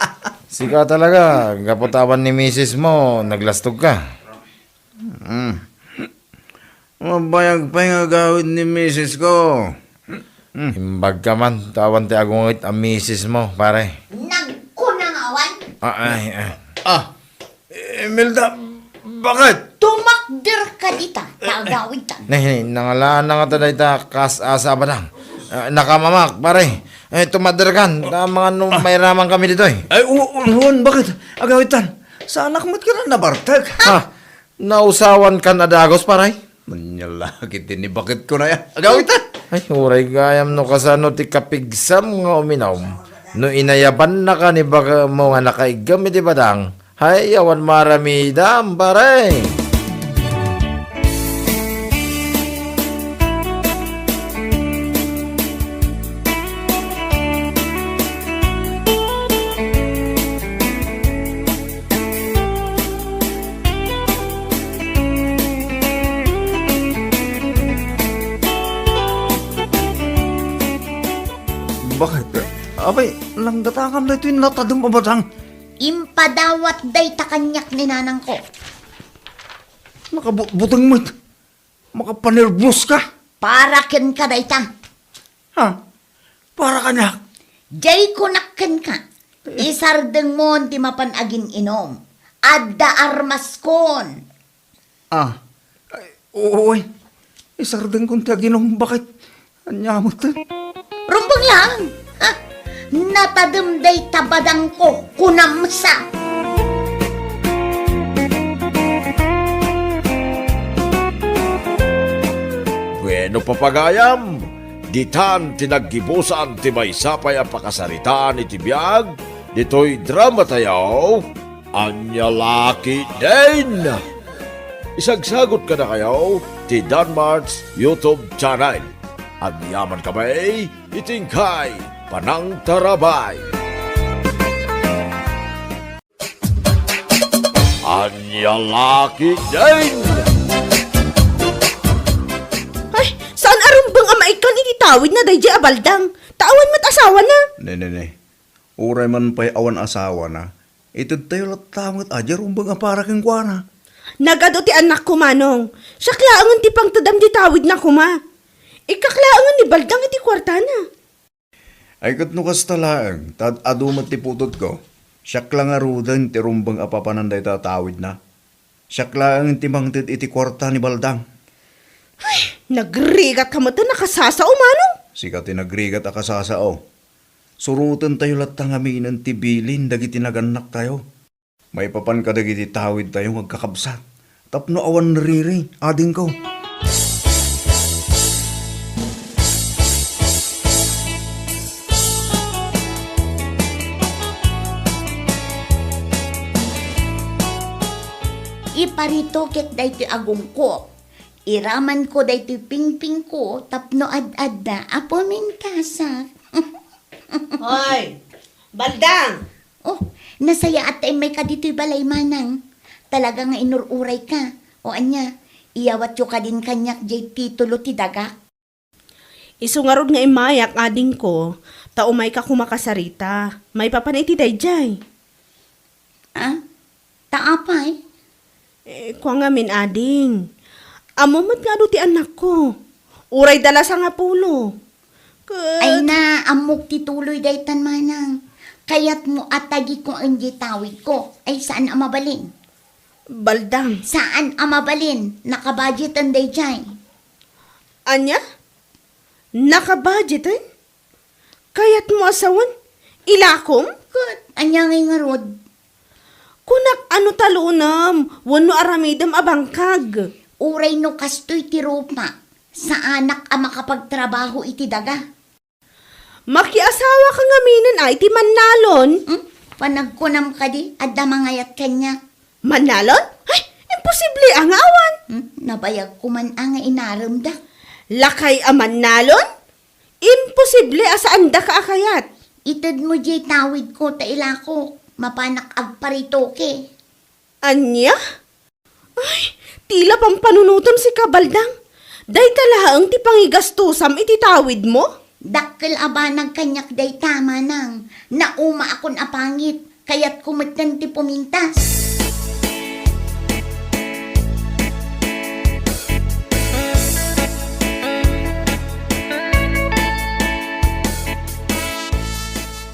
Sika talaga, gapu ta awan ni misismo, naglastogka. Mm. Mabayag pay nga agawid ni misisko. Mm. Imbagka man, ta awan ti agungit a misismo, pare. Nagkuna nga awan? Ah, ay, ay. Ah, Imelda, baket? Tumakderka dita, ta agawidtan. Ne, ne, nangalana ngata dayta kas-asa a badang. Ah, nakamamak, pare. Eh, tumakderkan, ta amangan no mairamanmi ditoy. Ay, u-, u-, wen, baket? Agawidtan. Saanak met kadi a nabartek. Ah, nausawankan a dagus, pare? Ania la ketdi ni baketko aya. Agawidtan. Ay, uray gayam no kasano ti kapigsam nga uminom. No inayabannaka ni baketmo nga nakaiggem iti badang, hay, awan maaramidam, pare. Apay, langgatakam daytoy natadem a badang. Impadawat dayta kaniak ni nanangko. Nakabutbuteng met. Makapanerbios ka. Para kenka dayta. Ha? Para kaniak? Jay kunak kenka. Isardengmon ti mapan agin-inom. Adda armaskon. Ah, ay, oo, ay. Isardengkon ti aginom, bakit? Ania met? Rumbeng lang! Ha? Natadem dayta badangko, kunam sa. Bueno, papagayam, ditan ti naggibusan ti maysa pay a pakasaritaan iti biag ditoy dramatayo. Ania la ketdin? Isagsagot kadakayo ti Danmart's YouTube channel. Agyaman kami iti inkay panangtarabay. Ania la ketdin? Ay, saan a rumbeng a maikkan iti tawidna daydiay a baldang? Ta awan met asawana. Ne, ne, ne. Uray man pay awan asawana, itedtayo latta met a diay rumbeng a para kenkuana. Nagadu ti annakko, Manong. Siak laengen ti pangtedam di tawidna koma. Ikkak laengen ni baldang iti kuartana. Ay, ket no kasta laeng, ta ad-adu met ti putotko. Siak la ngaruden ti rumbeng a papanan dayta a tawidna. Siak laeng ti mangted iti kuarta ni baldang. Ay, nagrigat ka met a kasasao, Manong? Sika ti nagrigat a kasasao. Surotentayo latta ngaminen ti bilin dagiti nagannaktayo. Maipapan kadagiti tawidtayo nga agkakabsat tapno awan riri, adingko. Iparito ket daytoy agongko. Iramanko daytoy pingpingko tapno ad-adda a pumintasak. Hoy, baldang! Oh, nasayaat ta immayka ditoy balay, Manang. Talaga nga inur-urayka. O ania, iyawatyo kadin kaniak jay titulo ti dagak? Isu ngarud nga immayak, adingko, ta umayka koma kasarita. Maipapan iti daydiay. Ah? Ta apay? Eh, kua ngamin, ading. Ammom met nga adu ti annakko. Uray dala sangapulo. Ket ay na, ammok ti tuloy daytan, Manang. Kayatmo a tagikuan diay tawidko. Ay, saan a mabalin. Baldang. Saan a mabalin. Nakabudgeten daydiay. Ania? Nakabudgeten? Kayatmo a sawen? Ilakom? Ket ania ngay ngarud? Kunak a no talonam wenno aramidem a bangkag. Uray no kastoy ti rupa, saanak a makapagtrabaho iti daga. Makiasawaka ngaminen ay ti mannalon? Hmm? Panagkunam kadi, adda mangayat kaniak. Mannalon? Ay, imposible a nga awan. Hmm? Nabayag ko man a nga inaremda. Lakay a mannalon? Imposible a saandaka a kayat. Itedmo diay tawidko ta ilako, mapanak agparitoke. Ania? Ay, tila pampanunotem sika, baldang. Dayta laeng ti pangigastosam iti tawidmo? Dakkel a banag kaniak dayta, Manang. Naumaakon a pangit. Kayatko metten ti pumintas.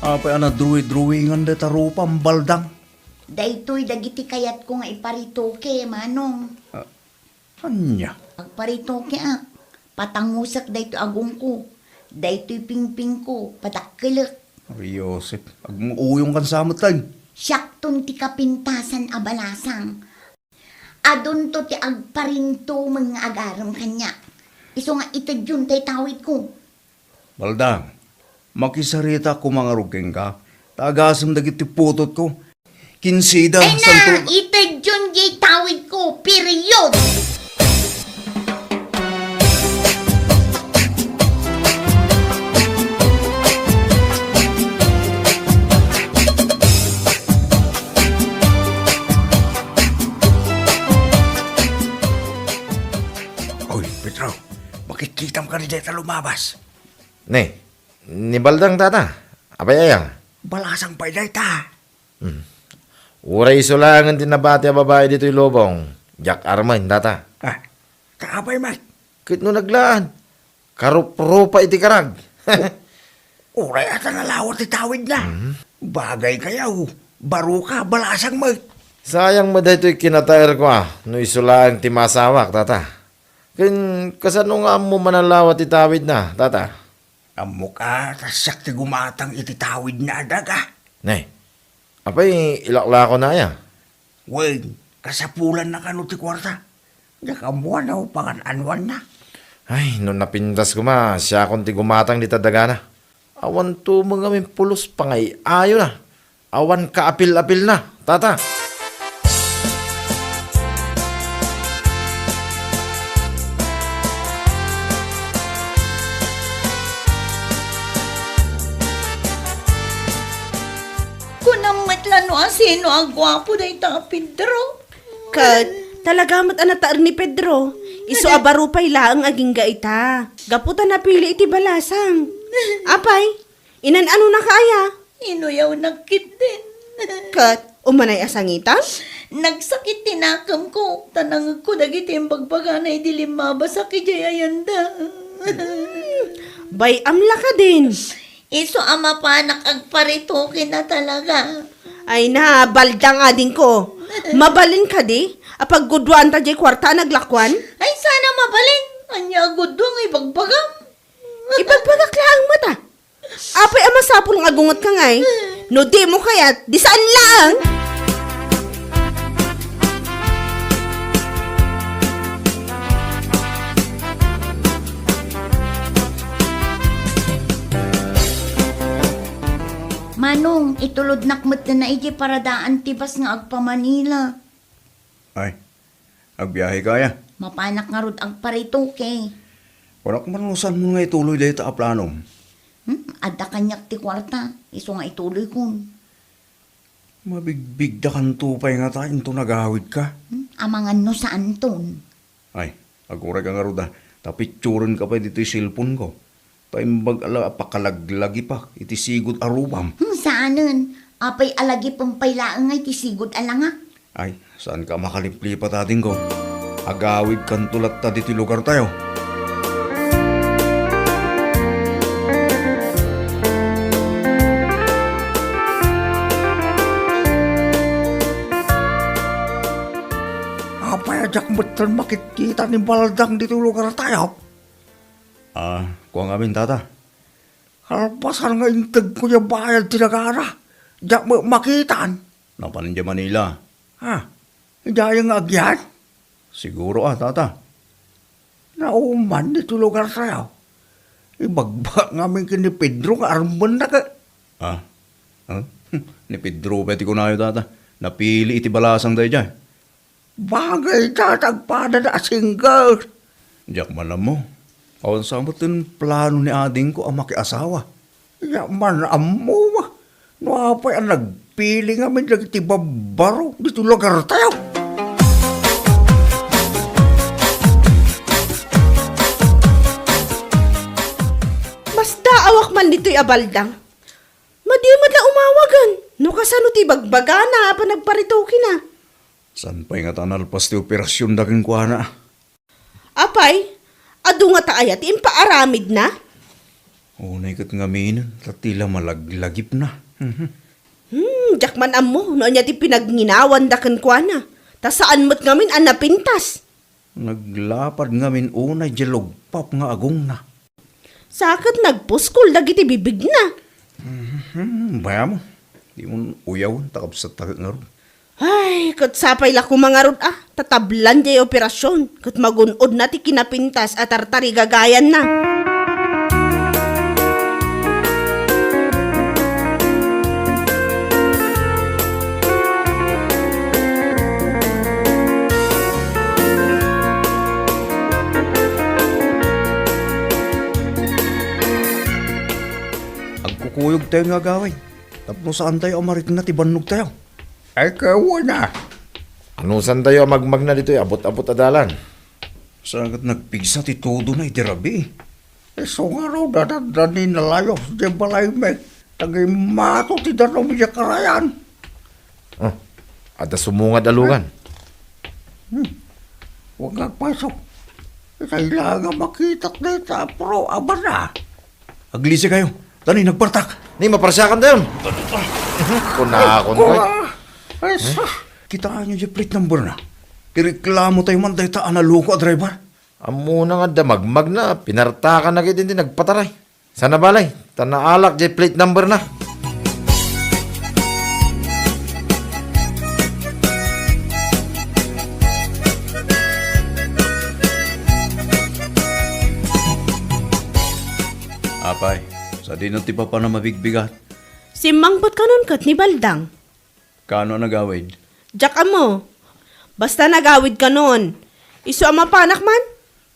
Apay a nadruwi-druwingan dayta rupam, baldang? Daytoy dagiti kayatko nga iparitoke, Manong. Ah, ania? Agparitokeak, patangusek daytoy agongko, daytoy pingpingko, padakkelek. Ay, Josep, agmuuyongkan sa met, tay. Siakton ti kapintasan a balasang. Adunto ti agparintumeng nga agarem kaniak. Isu nga itedyon tay tawidko. Baldang, makisarita koma ngarud kenka, ta agasem dagiti putotko. Kinsida, ay na, santo- itedyon diay tawidko, period! Oy, Pedro, makitkitam kadi dayta lumabas. Ne, ni Baldang tata. Apay aya? Balasang pay dayta. Hmm. Uray isu laengen ti nabati a babai ditoy lubong. Diak armen, tata. Ah, kaapay met? Ket no naglaan, karupropa iti karag. Uray ata nalawat ti tawidna. Mhm. Bagay kayaw, baro ka, balasang met. Sayang met daytoy kinataerko a, no isu laeng ti masawak, tata. Ken kasano nga ammo manalawat ti tawidna, tata? Ammok a, ta siak ti gumatang iti tawidna a daga. Ne, apay ilaklako na aya? Wen, kasapulanna kano ti kuarta? Diak ammo no pangan-anuanna. Ay, no napintas koma, siakon ti gumatang dita dagana. Awan tumeng a mimpulos pangay-ayona. Awan kaapil-apilna, tata. Kunam met la no asino a guapo dayta a Pedro. Ket, talaga met a nataer ni Pedro. Isu a baro pay laeng agingga ita. Gapu ta napili iti balasang. Apay, inan-anonaka aya? Inuyawnak ketdin. Ket, umanay a sangitan? Nagsakit ti nakemko, ta nangegko dagiti imbagbagana idi limmabasak idiay ayanda. Bay-am la kadin. Isu a mapanak agparitoken a talaga. Ay na, baldang adingko. Mabalin kadi a pagguduanta diay kuarta a naglakuan? Ay, sana mabalin. Ania a gudua nga ibagbagam? Ibagbagak laeng met a. Apay a masapul nga agungetka ngay? No dimo kayat, di saan laeng? Manong, itulodnak met na iti paradaan ti bus nga agpa-Manila. Ay, agbiaheka aya? Mapanak ngarud agparitoke. Kunak man no saanmo nga ituloy dayta a planom. Hmm, adda kaniak ti kuarta, isu nga ituloykon. Mabigbigdakanto pay ngata inton agawidka? Hmm, amangan no saanton. Ay, agurayka ngarud a, ta picturenka pay ditoy cellphone-ko. Ta imbag a la a pakalaglagipak iti sigud a rubam. Hmm, saanen. Apay a lagipem pay laeng nga iti sigud a langak? Ay, saanka a makaliplipat, adingko. Agawidkanto latta ditoy lugartayo. Apay a diak metten makitkita ni Baldang ditoy lugartayo? Ah, kua ngamin, tata. Kalpasan nga integko diay bayad ti dagana, diak met makitan. Napan idiay Manila. Ha? Idiay nga agyan? Siguro a, tata. Nauman ditoy lugartayo. Ibagbagak ngamin ken ni Pedro nga armenna ket. Ah? Huh? Ni Pedro pay ti kunayo, tata. Napili iti balasang daydiay. Bagay ta, ta agpadada a single. Diak man ammo. Awan sa met ti plano ni adingko a makiasawa. Diak man ammo. No apay a nagpili ngamin dagiti babbaro ditoy lugartayo. Masdaawak man ditoy a Baldang. Madi met la umawagen no kasano ti ibagbagana a panagparitokena. Saan pay ngata a nalpas ti operasionda kenkuana? Apay, adu ngata aya ti impaaramidna? Unay ket ngaminen, ta ti la malaglagipna. Mhm. Hmm, diak man ammo no ania ti pinagnginaawanda kenkuana. Ta saan met ngamin a napintas. Naglapad ngamin unay diay lugpap nga agongna. Sa ket nagpuskol dagiti bibigna. Mhm, bayam. Dimon uyawen ta kabsatta ket ngarud. Ay, ket sapay la koma ngarud a, ta tablan diay operasion, ket magun-odna ti kinapintas a tartarigagayanna. Agkukuyogtayo nga agawid tapno saantayo a marikna ti bannogtayo. Ay, kawana. Anusantayo a magmagna ditoy abut-abut a dalan? Sa ket nagpigsa ti tudona iti rabii. Isu ngarud a adda ni nalayos diay balaymi. Dagay mato ti danum idiay karayan. Oh, adda sumungad a lugan. Hmm. Huwag nga agpayso. Itay lang nga makitak dayta a pro abana. Aglisi kayo. Tani, nagpartak. Ni, maparsiakan dayon. Kunakon Ay, kayo. Ay, sus. Kitaan nyo di plate number na. Ireklamo tayo man dayta a naluko a driver. Ammona nga adda magmagna, pinartakan na gid iti nagpataray. Sana balay, ta naalak di plate number na. Apay, sadino ti papan a mabigbigat? Simmangpet kanon ket ni Baldang. Kaano a nagawid? Diak ammo. Basta nagawid kanon. Isu a mapanak man?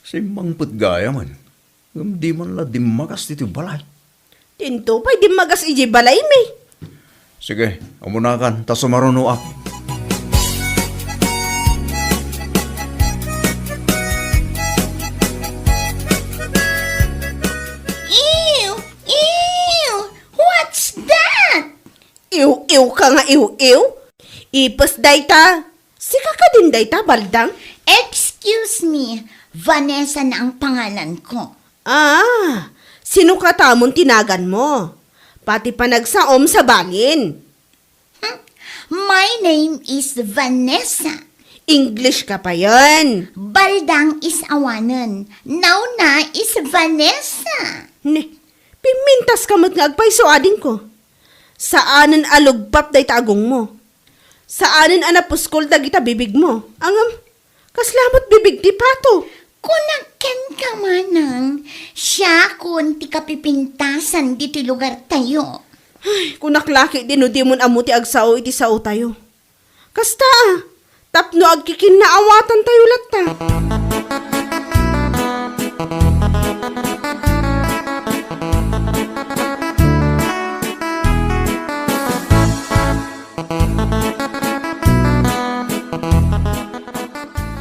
Simmangpet gayam. Ngem di man la dimmagas ditoy balay. Dinto pay dimmagas idiay balaymi. Sige, umunakan, ta sumarunoak. Ew! Ew! What's that? Iw-iw ka nga iw-iw? Ipes dayta. Sika kadin dayta, Baldang? Excuse me, Vanessa na ang pangalan ko. Ah, sino katamon ti nagan mo? Pati panagsaom sa balin. Hmm, my name is Vanessa. English ka pa yan. Baldang is awanen. Now na is Vanessa. Ne, pimintas ka met nga agpayso, adingko. Saanen a lugpap dayta agongmo. Saanen a napuskol dagita bibigmo. Ngem, kasla met bibig ti pato. Kunak kenka, manang, siakon ti kapipintasan ditoy lugartayo. Ay, kunak la ketdi no dimon ammo ti agsao iti saotayo. Kasta a, tapno agkikinnaawatan tayo latta.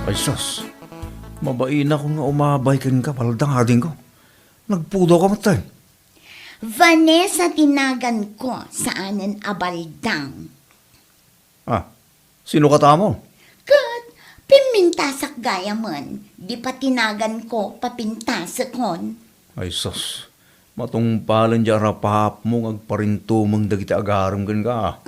Ay sus, mabainak nga umabay kenka, Baldang, adingko. Nagpudaw ka met, tay. Vanessa ti nagan ko, saanen a Baldang. Ah, sino katamon? Ket pimmintasak gayamen, di pa ti nagan ko papintasekon. Ay sus, matungpalen di arapapmo nga agparintumeng dagiti agarem kenka.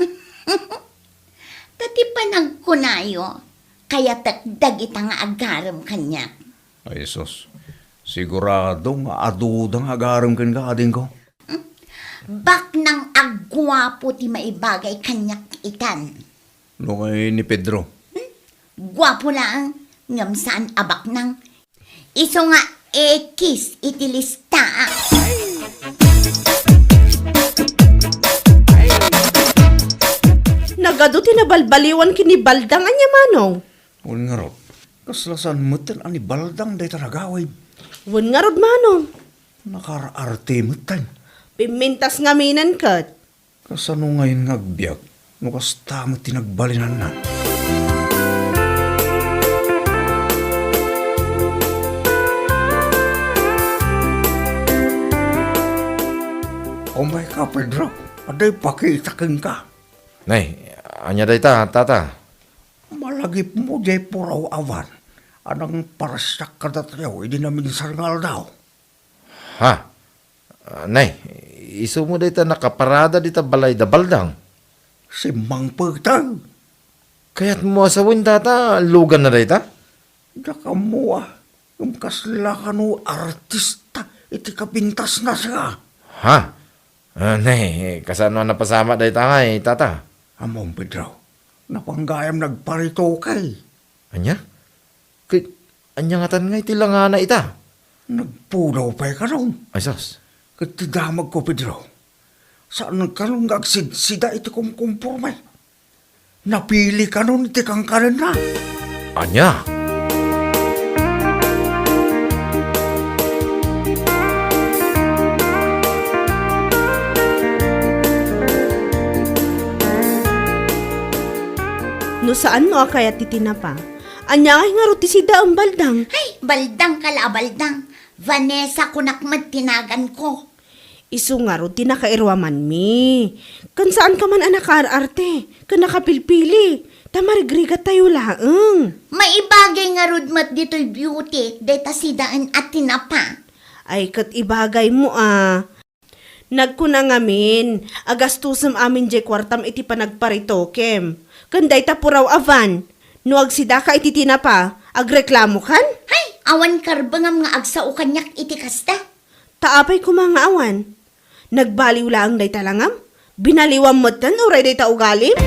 Ta ti panagkunayo, kayatek dagita nga agarem kaniak. Ay sus, sigurado nga aduda nga agarem kenka, adingko. Baknang a guapo ti maibagay kaniak itan. No kay ni Pedro? Hmm? Guapo laeng, ngem saan a baknang. Isu nga ekis iti listaak. Nagadu ti nabalbaliwan ken ni Baldang, ania, manong? Wen ngarud, kasla saan metten a ni Baldang dayta nagawid. Wen ngarud, manong. Nakaar-arte metten. Pimmintas ngaminen ket. Kasano ngayen nga agbiag no kasta met ti nagbalinanna? Umay ka, Pedro. Adda ipakita kenka. Nay, ania dayta, tata? Malagipmo diay puraw a van a nangparsiak kadatayo idi naminsan nga aldaw. Ha? Ah, nay, isumo dayta nakaparada dita balay da Baldang? Simmangpet. Kayatmo a sawen, tata, luganna dayta? Diak ammo a, ngem kasla kano artista iti kapintasna, sika. Ha? Ah, nay, kasano a napasamak dayta ngay, tata? Ammom, Pedro, napan gayam nagparitoke. Ania? Ket ania ngatan nga iti langana ita? Nagpudaw pay kanon. Ay, sus. Ket ti damagko, Pedro, saan kanon nga agsidsida iti kumkumporme. Napili kanon iti kankanenna. Ania? No saan no a kayat ti tinapa, ania ngay ngarud ti sidaem, Baldang? Ay, Baldang ka la a Baldang. Vanessa kunak met ti naganko. Isu ngarud ti nakairuamanmi. Ken saanka man a nakaar-arte, ken nakapilpili, ta marigrigattayo laeng. Maibagay ngarud met ditoy beauty, dayta sidaen a tinapa. Ay, ket ibagaymo a. Nagkuna ngamin a gastusem amin diay kuartam iti panagparitokem. Ken dayta puraw a van, no agsidaka iti tinapa, agreklamokan? Hay, awan karbengam nga agsao kaniak iti kasta. Ta apay koma nga awan? Nagbaliw laeng dayta langam? Binaliwam metten uray dayta ugalim?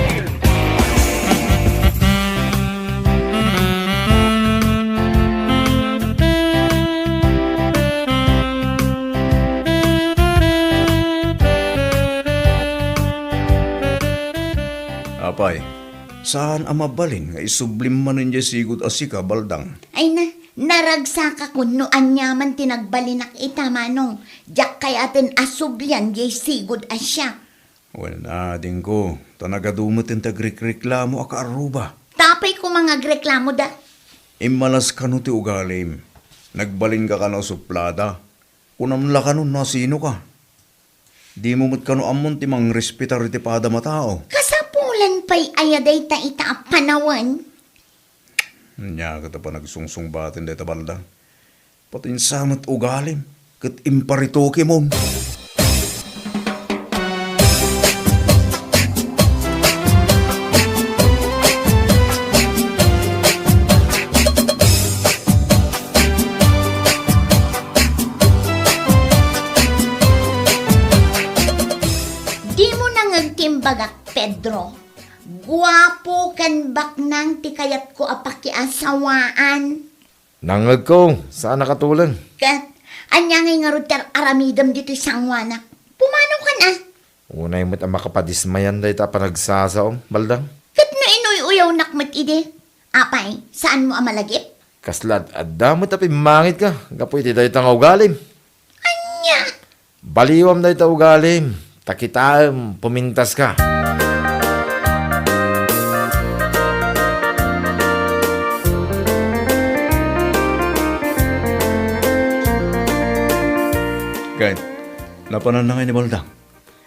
Apay, saan a mabalin nga isublim manen diay sigud a sika, Baldang? Ay na, naragsakakon no aniaman ti nagbalinak ita, Manong. Diak kayaten a sublian diay sigud a siak. Wen, adingko, ta nagadu met ti agrikreklamo a kaarruba. Ta apay koma nga agreklamoda? Immalas kano ti ugalim. Nagbalinka kano a suplada. Kunam la kano no asinoka. Dimo met kano ammon ti mangrespetar iti padam a tao. Kasapulan pay aya dayta ita a panawen? Ania ket a panagsungsungbaten dayta, Baldang? Pati sa met ugalim ket imparitokemon. Dimo nangeg ti imbagak, Pedro. Guapo ken baknang ti kayatko a pakiasawaan. Nangngegko, saan a katuleng. Ket, ania ngay ngarud ti ar-aramidem ditoy sangoanak? Pumanaw kan a? Unay met a makapadismayan dayta a panagsasaom, Baldang. Ket no inuy-uyawnak met idi, apay, saanmo a malagip? Kasla ad-adda met a pimmangitka gapu iti dayta nga ugalim. Ania? Baliwam dayta ugalim, ta kitaem, pumintaska. Ket, napananna ngay ni Baldang?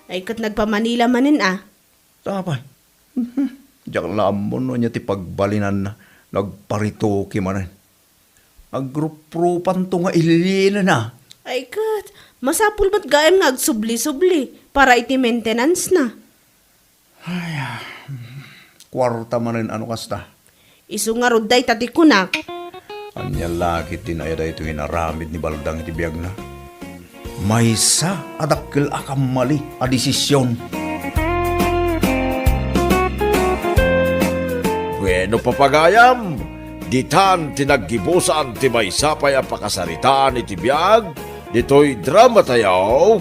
Ay, ket nagpa-Manila manen a. Apay, diak la ammo no ania ti pagbalinanna, nagparitoke manen. Agruprupanto nga ililinena. Ay ket, masapul met gayam nga agsubli-subli para iti maintenance na. Ay, ah, kuarta manen a no kasta. Isu ngarud dayta ti kunak. Ania la ketdi aya daytoy nga inaramid ni Baldang iti biagna? Maysa a dakkel a kammali a desisyon. Bueno, papagayam, ditan ti naggibusan ti maysa pay a pakasaritaan iti biag ditoy dramatayo,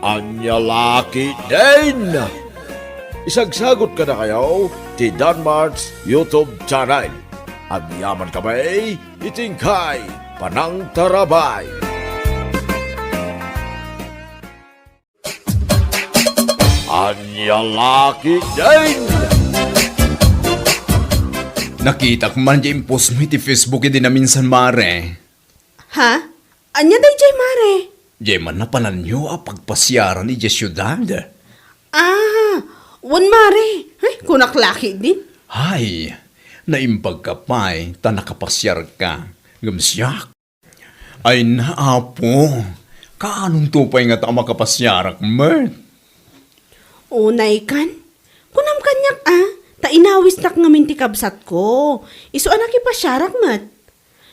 Ania la ketdin. Isagsagot kadakayo ti Danmart's YouTube channel. Agyaman kami iti inkay panangtarabay. Ania la ketdin? Nakitak man diay impostmo iti Facebook idi naminsan, mare. Ha? Ania daydiay, mare? Diay man napananyo a pagpasiaran idiay siudad. Ah, wen, mare. Ay, kunak la ketdin. Hay, naimbagka pay ta nakapasiarka. Ngem siak, ay na, Apo, kaanonto pay ngata a makapasiarak met? Unay kan, kunam kaniak a, ta inawisnak ngamin ti kabsatko. Isu a nakipasiarak met.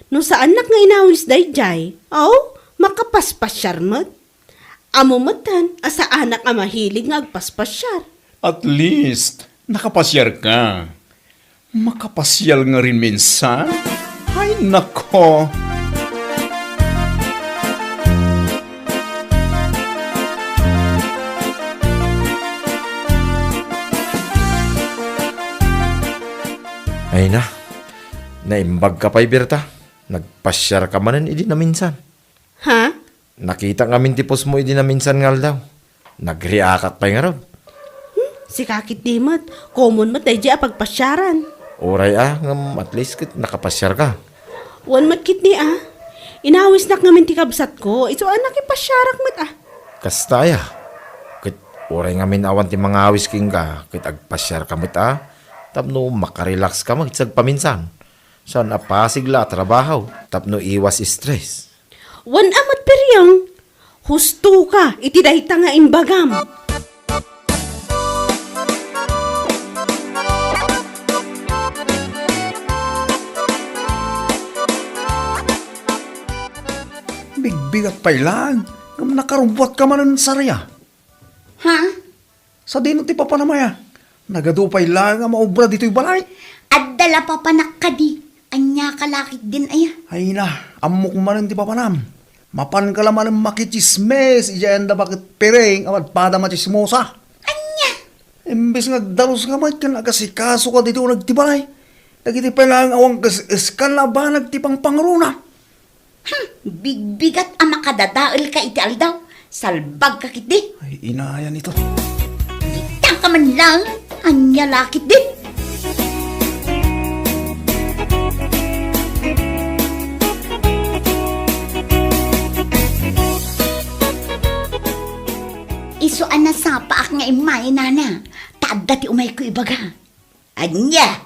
No saannak nga inawis daydiay, aw, makapaspasiar met. Ammo metten a saanak a mahilig nga agpaspasiar. At least, nakapasiar ka. Makapasiar ngamin minsan? Ay, nako! Ay na, naimbagka pay, Berta. Nagpasiarka manen idi naminsan. Ha? Nakitak ngamin ti postmo idi naminsan nga aldaw. Nagreaktak pay ngarud. Hmm, sika ketdi met. Common met daydiay a pagpasiaran. Uray a, ngem at least ket nakapasiarka. Wen met ketdi a. Inawisnak ngamin ti kabsatko. Isu a nakipasiarak met a. Kasta aya, ket uray ngamin awan ti mangawis kenka, ket agpasiarka met a, tapno makarelaxka met sagpaminsan. Saan a pasig la a trabaho, tapno iwas stress. Wen a met, Periong, hustoka iti dayta nga imbagam. Bigbigat pay laeng, ngem nakarubbuatka manen, Saria. Ha? Sadino ti papanam aya? Nagadu pay laeng a maubra ditoy balay? Adda la papanak kadi. Ania ka la ketdin aya? Ay na, ammok manen ti papanam. Mapanka la manen makitsismis idiay anda baket Piring a padpada machismosa. Ania? Imbes nga agdaluska met ken agasikasoka ditoy uneg ti balay, dagiti pay laeng awan kes-eskan a banag ti pangpangruna. Hmm, bigbigat a makadadaelka iti aldaw. Salbagka ketdi. Ay, inayan ito. Ditangka man laeng. Ania la ketdi? Isu a nasapaak nga immay, nana, ta adda ti umayko ibaga. Ania?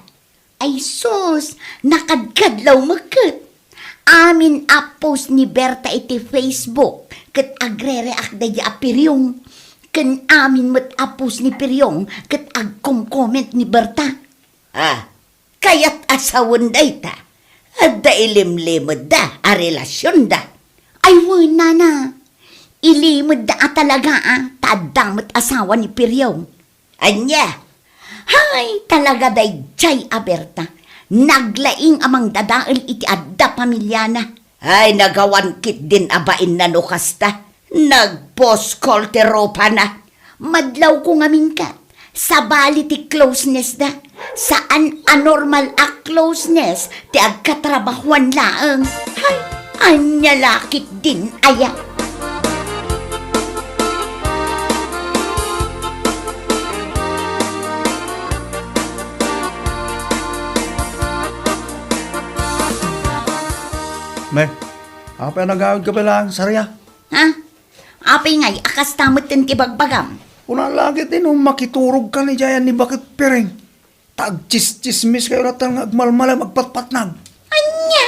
Ay sus, nakadkadlaw met ket. Amin a post ni Berta iti Facebook ket agre-react daydi a Periong. Ken amin met a post ni Periong ket agkom-comment ni Berta. Ah, kayat a sawen dayta? Adda ilimlimedda a relasionda. Ay wen, nana. Ilimedda a talaga a ta adda met asawa ni Periong. Ania? Hay, talaga daydiay a Berta. Naglaing a mangdadael iti adda pamiliana. Ay, nagawan ketdin a bainna no kasta. Nag-post call ti rupana. Madlawko ngamin ket, sabali ti closeness da. Saan a normal a closeness ti agkatrabahoan laeng. Hay, ania la ketdin aya? Ne, apay a nagawidka pay laeng, Saria? Ha? Apay ngay a kasta metten ti bagbagam? Kuna la ketdi no makiturogkan idiay ni baket Piring. Ta agtsistsismiskayo latta nga agmalmalem agpatpatnag. Ania?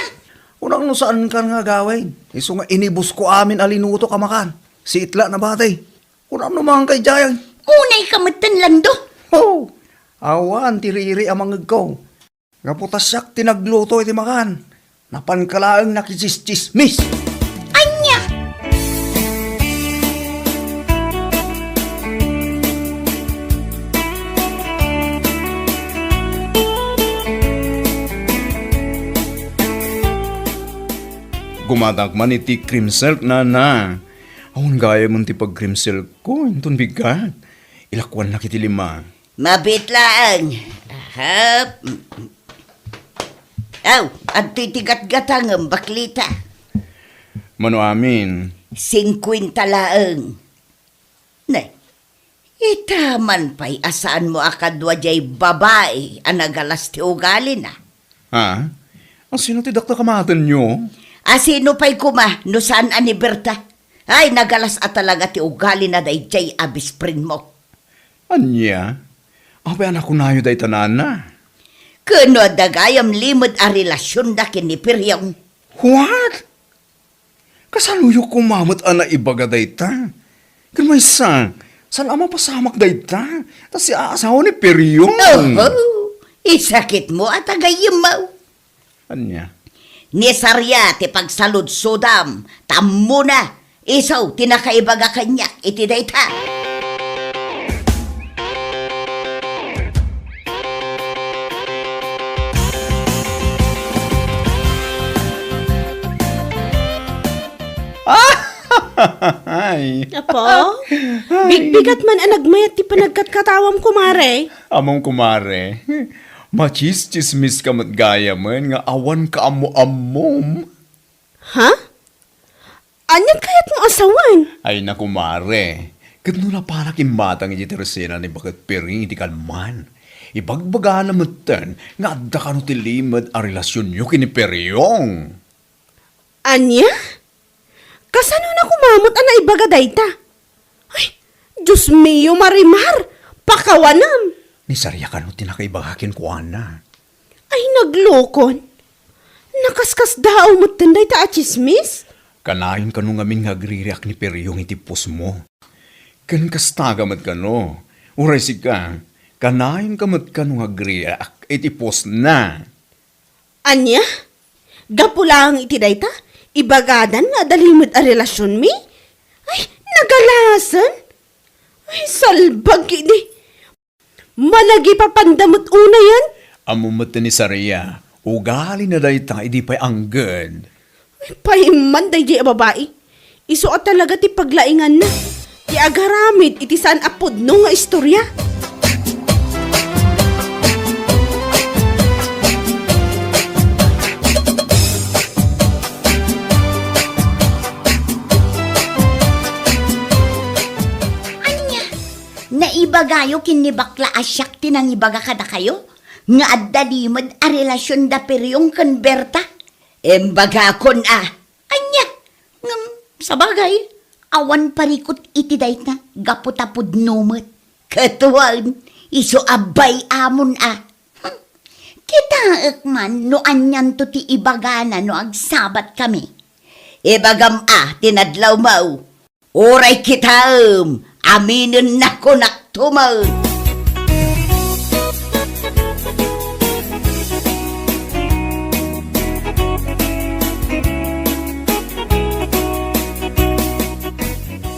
Kunak no saankan nga agawid. Isu nga inibusko amin a linutok a makan. Siit la nabati. Kunam no makanka idiay. Unayka metten, Lando. Oh, awan ti riri a mangngegko. Gapu ta siak ti nagluto iti makan. Napanka laeng nakitsistsismis. Ania? Gumatak man iti cream silk, nana. Awan gayamen ti pag-cream silk ko, inton bigat. Ilakuannak iti lima. Mabiit laeng. Ahap. Aw, adtoy ti gatgatangem, baklita. Mano amin? Singkuenta laeng. Ne, ita man pay a saanmo a kadua diay babai a nagalas ti ugalina. Ha? Asino ti dakdak a maatenyo? Asino pay koma no saan a ni Berta? Ay, nagalas a talaga ti ugalina daydiay a best friendmo. Ania? Apay a nakunayo dayta, nana? Ken no adda gayam limed a relasionda ken ni Periong. What? Kasanoyo koma met a naibaga dayta? Ken maysa, saan a mapasamak dayta? Ta siak a asawa ni Periong. Oho, isakitmo a tagayemmo. Ania? Ni Saria ti pagsaludsodam, ta ammona, isu ti nakaibaga kaniak iti dayta. Ay. Apo? Ay. Bigbigat man a nagmayat ti panagkatkatawam, kumare. Ammom, kumare. Machischismis ka met gayamen nga awan kaammo-ammom. Ha? Anian kayatmo a sawen? Ay, naku, mare. Ket no napanak immatang iti tersena ni Baket Piring iti kalman, ibagbagana metten nga adda kano ti limed a relasionyo ken ni Periong. Ania? Kasano na koma met a naibaga dayta? Ay, Dios mio, Marimar! Pakawanam! Ni Saria kano ti nakaibaga kenkuana. Ay, naglokon. Nakaskasdaaw metten dayta a tsismis? Kanayon kano ngamin nga agririak ni Periong iti pusmo. Ken kasta ka met kano, uray sika, kanayonka met kano nga agririak iti pusna. Ania? Gapu laeng iti dayta, ibagadan nga adda limed a relasionmi? Ay, nagalasen! Ay, salbag idi! Managipapanda met unayen? Ammo met ni Saria, ugalina dayta idi pay angged. Ay, pay man daydiay a babai. Isu a talaga ti paglainganna, ti agaramid iti saan a pudno nga istorya. Ania? Naibagayo ken ni bakla a siak ti nangibaga kadakayo nga adda limed a relasion da Periong ken Berta? Imbagakon a. Ania? Ngem, sabagay, awan parikut iti dayta gapu ta pudno met. Ket wen, isu a bay-amon a. Hmm. Kitaek man no anianto ti ibagana no agsabatkami. Ibagam a ti nadlawmo. Uray kitaem, aminennakon a tumaen.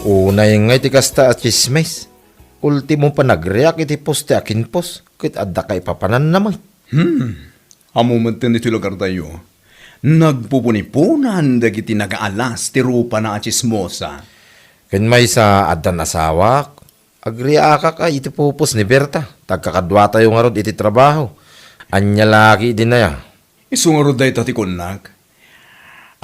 Unay ngay ti kasta a tsismis. Ultimo panagriak iti poste a kinpos ket adda kaipapananna met. Hmm. Ammo met iti lugartayo, nagpupuniponan dagiti nagaalas ti rupana a tsismosa. Ken maysa, addan asawak, agriakak a iti pupos ni Berta, ta agkakaduatayo ngarud iti trabaho. Ania la ketdin aya? Isu ngarud dayta ti kunnak.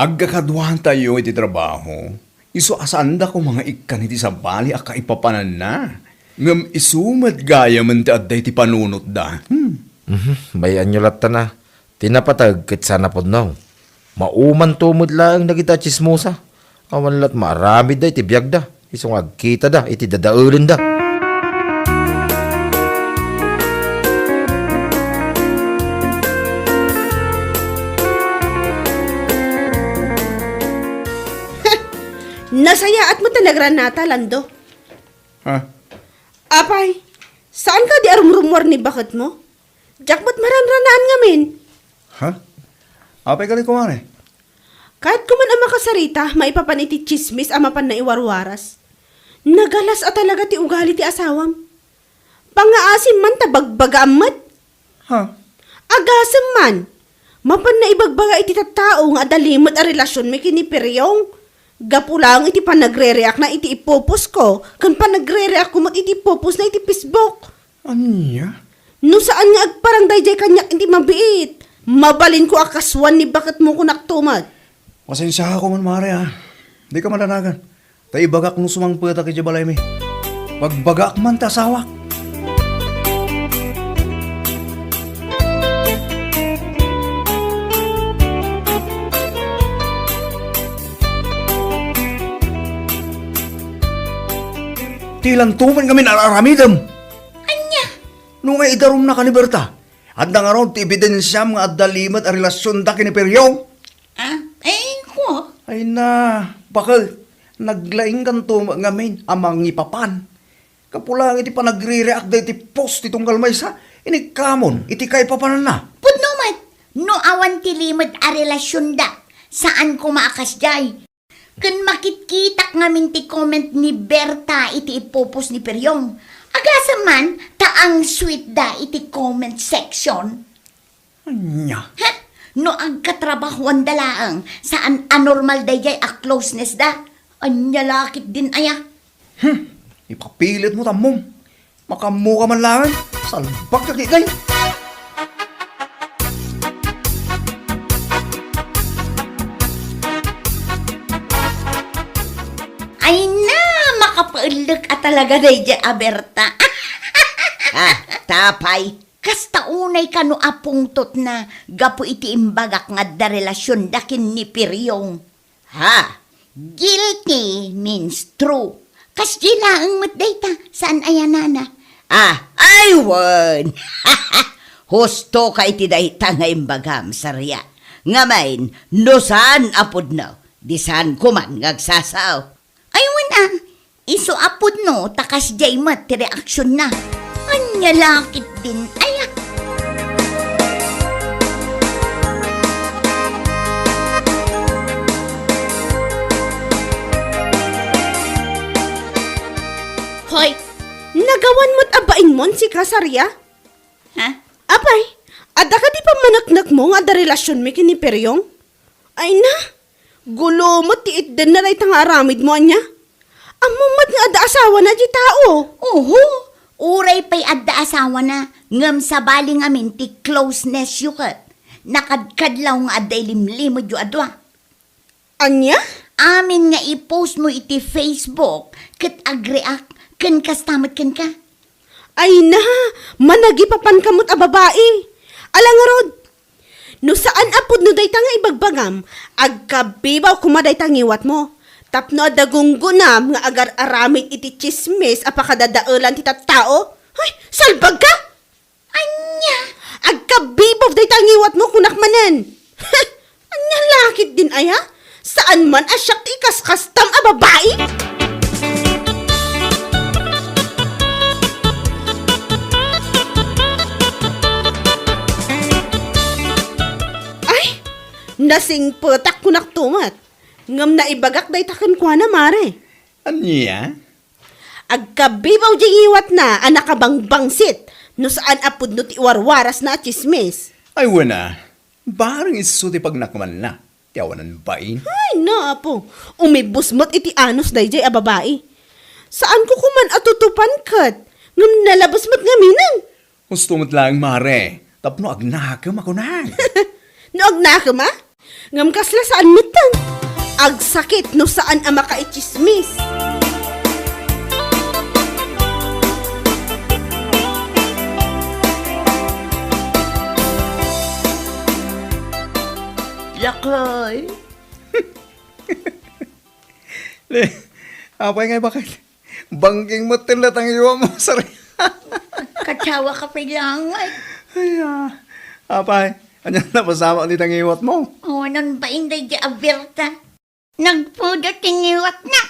Agkakaduatayo iti trabaho, isu a saanda koma nga ikkan iti sabali a kaipapananna. Ngem isu met gayamen ti adda iti panunotda. Hmm. Mhm, bay-anyo latta na. Ti napateg ket saan a pudno. Maumanto met laeng dagiti a tsismosa. Awan lat maaramidda iti biagda. Isu nga agkitada iti dadaelenda. Nasayaat met ta nagranata, Lando. Ha? Apay, saan kadi a rumrummuar ni baketmo? Diak met maranranaan ngamin. Ha? Apay kadi, kumare? Kayatko man a makasarita maipapan iti tsismis a mapan naiwarwaras. Nagalas a talaga ti ugali ti asawam. Pangngaasim man ta bagbagaam met. Ha? Agasem man. Mapan naibagbaga iti tattao nga adda limed a relasionmi ken ni Periong. Gapu laeng iti panagrereakna iti ipuposko ken panagrereakko met iti ipuposna iti Facebook. Ania? No saan nga agparang daydiay kaniak iti mabiit, mabalinko a kasuan ni baketmo, kunakto met. Pasensiaak man, mare, a. Dika madanagan. Ta ibagak no sumangpetak idiay balaymi. Bagbagaak man ta asawak. Ti lanto met ngamin ar-aramidem. Ania? No nga idarumnaka ni Berta, adda ngarud ti ebidensiam nga adda limed a relasionda ken ni Periong? Ah, eh, ko? Ay na, bakel, naglaingkanto met ngamin a mangipapan. Gapu laeng iti panagrereakda iti post ti tunggal maysa, inikkamon iti kaipapananna. Pudno met, no awan ti limed a relasionda, saan koma a kasdiay. Ken makitkitak ngamin ti comment ni Berta iti ipupost ni Periong. Agasem man, ta ang sweet da iti comment section. Ania? Ha? No agkatrabahoanda laeng, saan a normal daydiay a closeness da? Ania la ketdin aya? Hmm, ipapilitmo ta ammom. Makaammoka man laeng, salbag ka ketdin. Ay na, makapaellek a talaga daydiay a Berta. Ah, ta apay. Kasta unay kano a pungtotna gapu iti imbagak nga adda relasionda ken ni Periong. Ha? Guilty means true. Kasdi laeng met dayta, saan aya, nana? Ah, ay wen! Husto ka iti dayta nga imbagam, Saria. Ngamin, no saan a pudno, di saan koman nga agsasao. Ay wen a, isu a pudno ta kasdiay met ti reaksionna. Ania la ketdin aya? Hoy, nagawan met a bainmon sika, Saria? Ha? Apay, adda kadi pammaneknekmo nga adda relasionmi ken ni Periong? Ay na, gulo met ti itdenna dayta nga aramidmo, ania? Ammom met nga adda asawana diay tao. Oho, uray pay adda asawana, ngem sabali ngamin ti closeness yo ket. Nakadkadlaw nga adda ilimlimedyo a dua. Ania? Amin nga i-post mo iti Facebook ket agreact ken kasta met kenka. Ay na, managipapanka met a babai. Ala ngarud, no saan a pudno dayta nga ibagbagam, agkabibaw koma dayta ngiwatmo. Tapno adda gunggonam nga agar-aramid iti tsismis a pakadadaelan ti tattao. Ay, salbagka! Ania? Agkabibaw dayta ngiwatmo, kunak manen. Ania la ketdin aya? Saan man a siak ti ikaskastam a babai? Ay, nasingpetak kunak tumet. Ngem naibagak dayta kenkuana, mare. Ania? Agkabibaw diay ngiwatna a nakabangbangsit no saan a pudno ti warwarasna a tsismis. Ay, wen a, bareng isu ti pagnakmanna ti awanan bain. Ay, na, apo, umibus met iti anus daydiay a babai. Saanko koman a tutupan ket, ngem nalabes met ngaminen. Husto met laeng, mare, tapno agnakem a kunam. No agnakem a? Ngem kasla saan metten. Agsakit no saan a makaitsismis. Lakay. Le, apay ngay baket? Bangking met ti la tangiwatmo, Saria. Katawa ka pay laeng, ay. Ay, ah. Apay, ania napasamak ti tangiwatmo? Awanan bain daydiay a Berta. Nagpuda ti ngiwatna.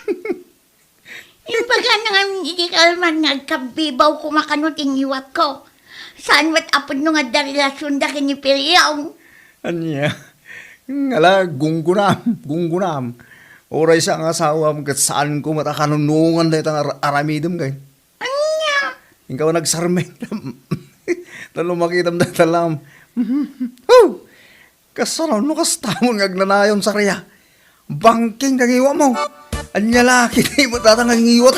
Imbagana ngamin iti kalman nga agkabibaw koma kano ti ngiwatko. Saan met a pudno nga adda relasionda ken ni Piliong. Ania? Ngala, gunggonam, gunggonam. Uray sa nga asawam ket saanko met a kanunongan dayta nga ar-, aramidem kay. Ania? Inka nagsarmek. Tapno makitam dayta lam. Huh! Kasano no kastamon nga agnanayon, Saria? Bangking nga ngiwatmo. Ania la, kitaem met dayta nga ngiwat.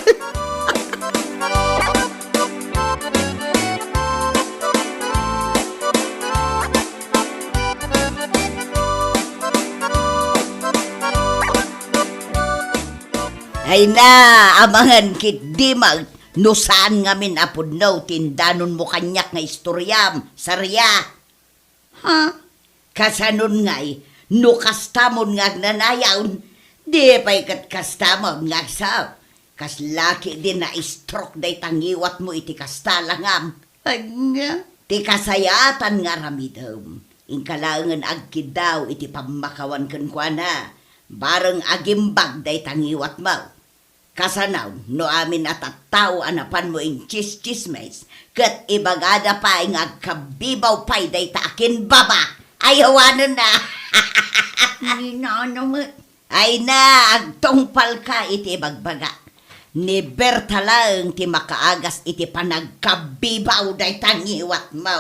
Ay na, amangan ketdi met no saan ngamin a pudno ti indanonmo kaniak nga istoriam, Saria. Ha? Kasanon ngay, no kastamon nga agnanayon, di pay ket kastamon nga agsao. Kasla ketdi na-stroke dayta ngiwatmo iti kasta langam. Ania? Ti kasayaatan nga aramidem, inka laengen agkiddaw iti pammakawan kenkuana, bareng agimbag dayta ngiwatmo. Kasano no amin a tattao a napanmo intsistsismes, ket ibagada pay nga agkabibaw pay dayta a kinbaba? Ay, awanen a! Ni nana met. Ay na, agtungpalka iti ibagbagak. Ni Berta laeng ti makaagas iti panagkabibaw dayta ngiwatmo.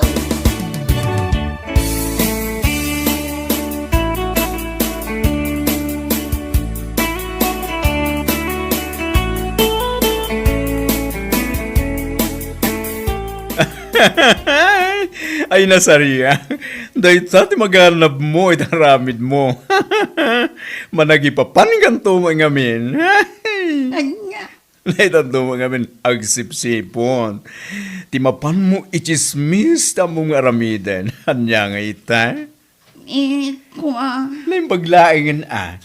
Ay, Saria, dayta ti maganabmo iti aramidmo. Managipapankanto met ngamin. Ania? Daytanto met ngamin agsipsipon ti mapanmo itsismis ti ammom nga aramiden. Ania nga ita? Eh, kua. Naimbag laengen a.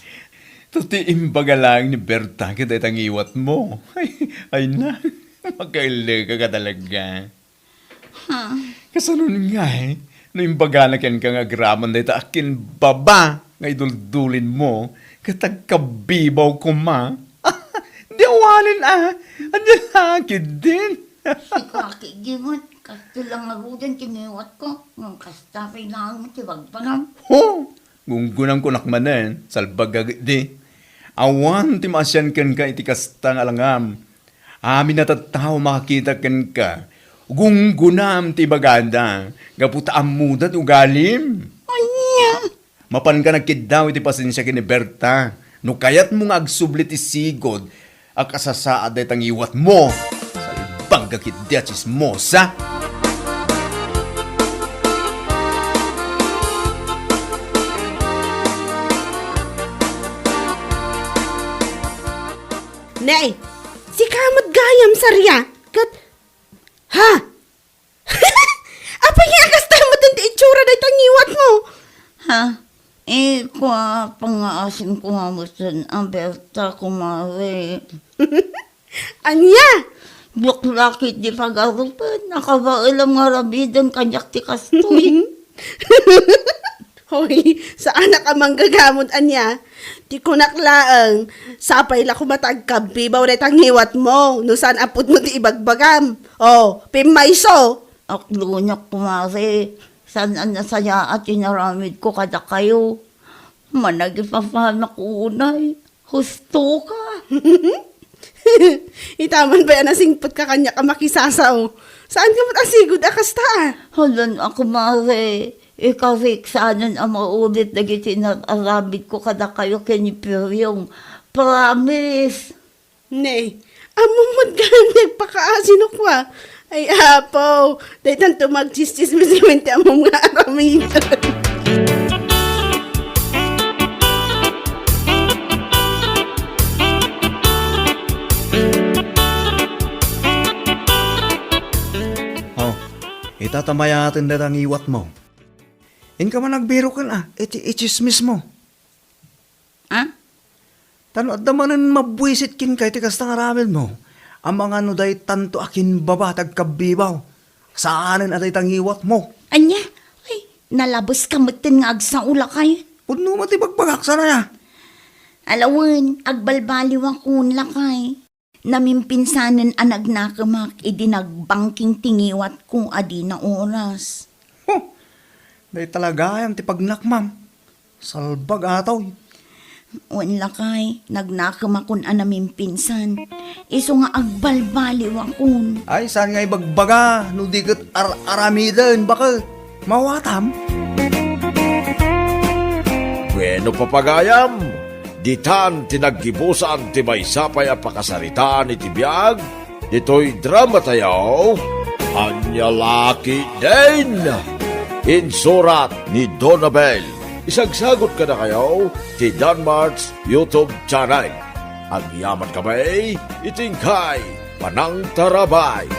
Ta ti imbaga laeng ni Berta ket dayta ngiwatmo. Ay, ay na, makaellek ka talaga. Ha? Kasanon ngay, no imbagana kenka nga agraman dayta akinbaba nga iduldulinmo, ket agkabibaw koma? Di awalen a, ania la ketdin. Sika, Kikimot, kasto lang ngaruden ti ngiwatko, ngem kasta pay laeng ti bagbagam. Ho! Gunggunamko nak manen, salbag a ketdi. Awan ti maasian kenka iti kasta nga alangam. Amin a tattao makakita kenka, gunggunam ti ibagada, gapu ta ammoda ti ugalim. Ania? Mapanka nagkiddaw iti pasensia ken ni Berta. No kayatmo nga agsubli ti sigud a kasasaad dayta ngiwatmo, salbag a ketdi a tsismosa. Nay, sika met gayam, Saria. Ket, ha? Apay nga kasta met ti itsura dayta ngiwatmo? Ha? Eh, kua, pangngaasinko nga met a Berta, kumare. Ania? Diak la ketdi pagarupen, nakabaelam nga aramiden kaniak ti kastoy. Hoy, saanak a manggagamod ania? Ti kunak laeng, sapay la koma ta agkabibaw dayta ngiwatmo, no saan a pudno ti ibagbagam. O, pimmayso! Akloniak, kumare, saan a nasayaat ti inaramidko kadakayo. Managipapanak unay. Husto ka. Itaman pay a nasingpet ka kaniak a makisasao. Saan ka met a sigud a kasta a? Hala, kumare, ikarik saanen a maulit dagiti inar-aramidko kadakayo ken ni Piryong. Promise. Ne, ammom met gayam ti agpakaasi no kua. Ay, Apo, daytanto nga agtsistsismis ngamin ti ammom nga aramid. O, ita ta mayaten dayta ngiwatmo. Inka man agbiro ken a, iti itsismismo. A? Ta no adda manen mabuisit kenka iti kasta nga aramidmo, amangan no daytanto a kinbaba ti agkabibaw, saanen a dayta ngiwatmo. Ania? Ay, nalabeska metten nga agsao, lakay. Pudno met ti bagbagak, saan aya? Ala wen, agbalbaliwakon, lakay. Namimpinsanen a nagnakemak idi nagbangking ti ngiwatko a dina oras. Huh! Dayta la gayam ti pagnakmam. Salbag a toy. Wen lakay, nagnakemakon a namimpinsan. Isu nga agbalbaliwakon. Ay, saan nga ibagbaga no di ket ar-aramiden, baket? Mawatam? Bueno, papagayam, ditan ti naggibusan ti maysa pay a pakasaritaan iti biag ditoy dramatayo, Ania La Ketdin. Insurat ni Donabel. Isagsagut kadakayo ti Danmart's YouTube channel. Agyaman kami iti inkay panangtarabay.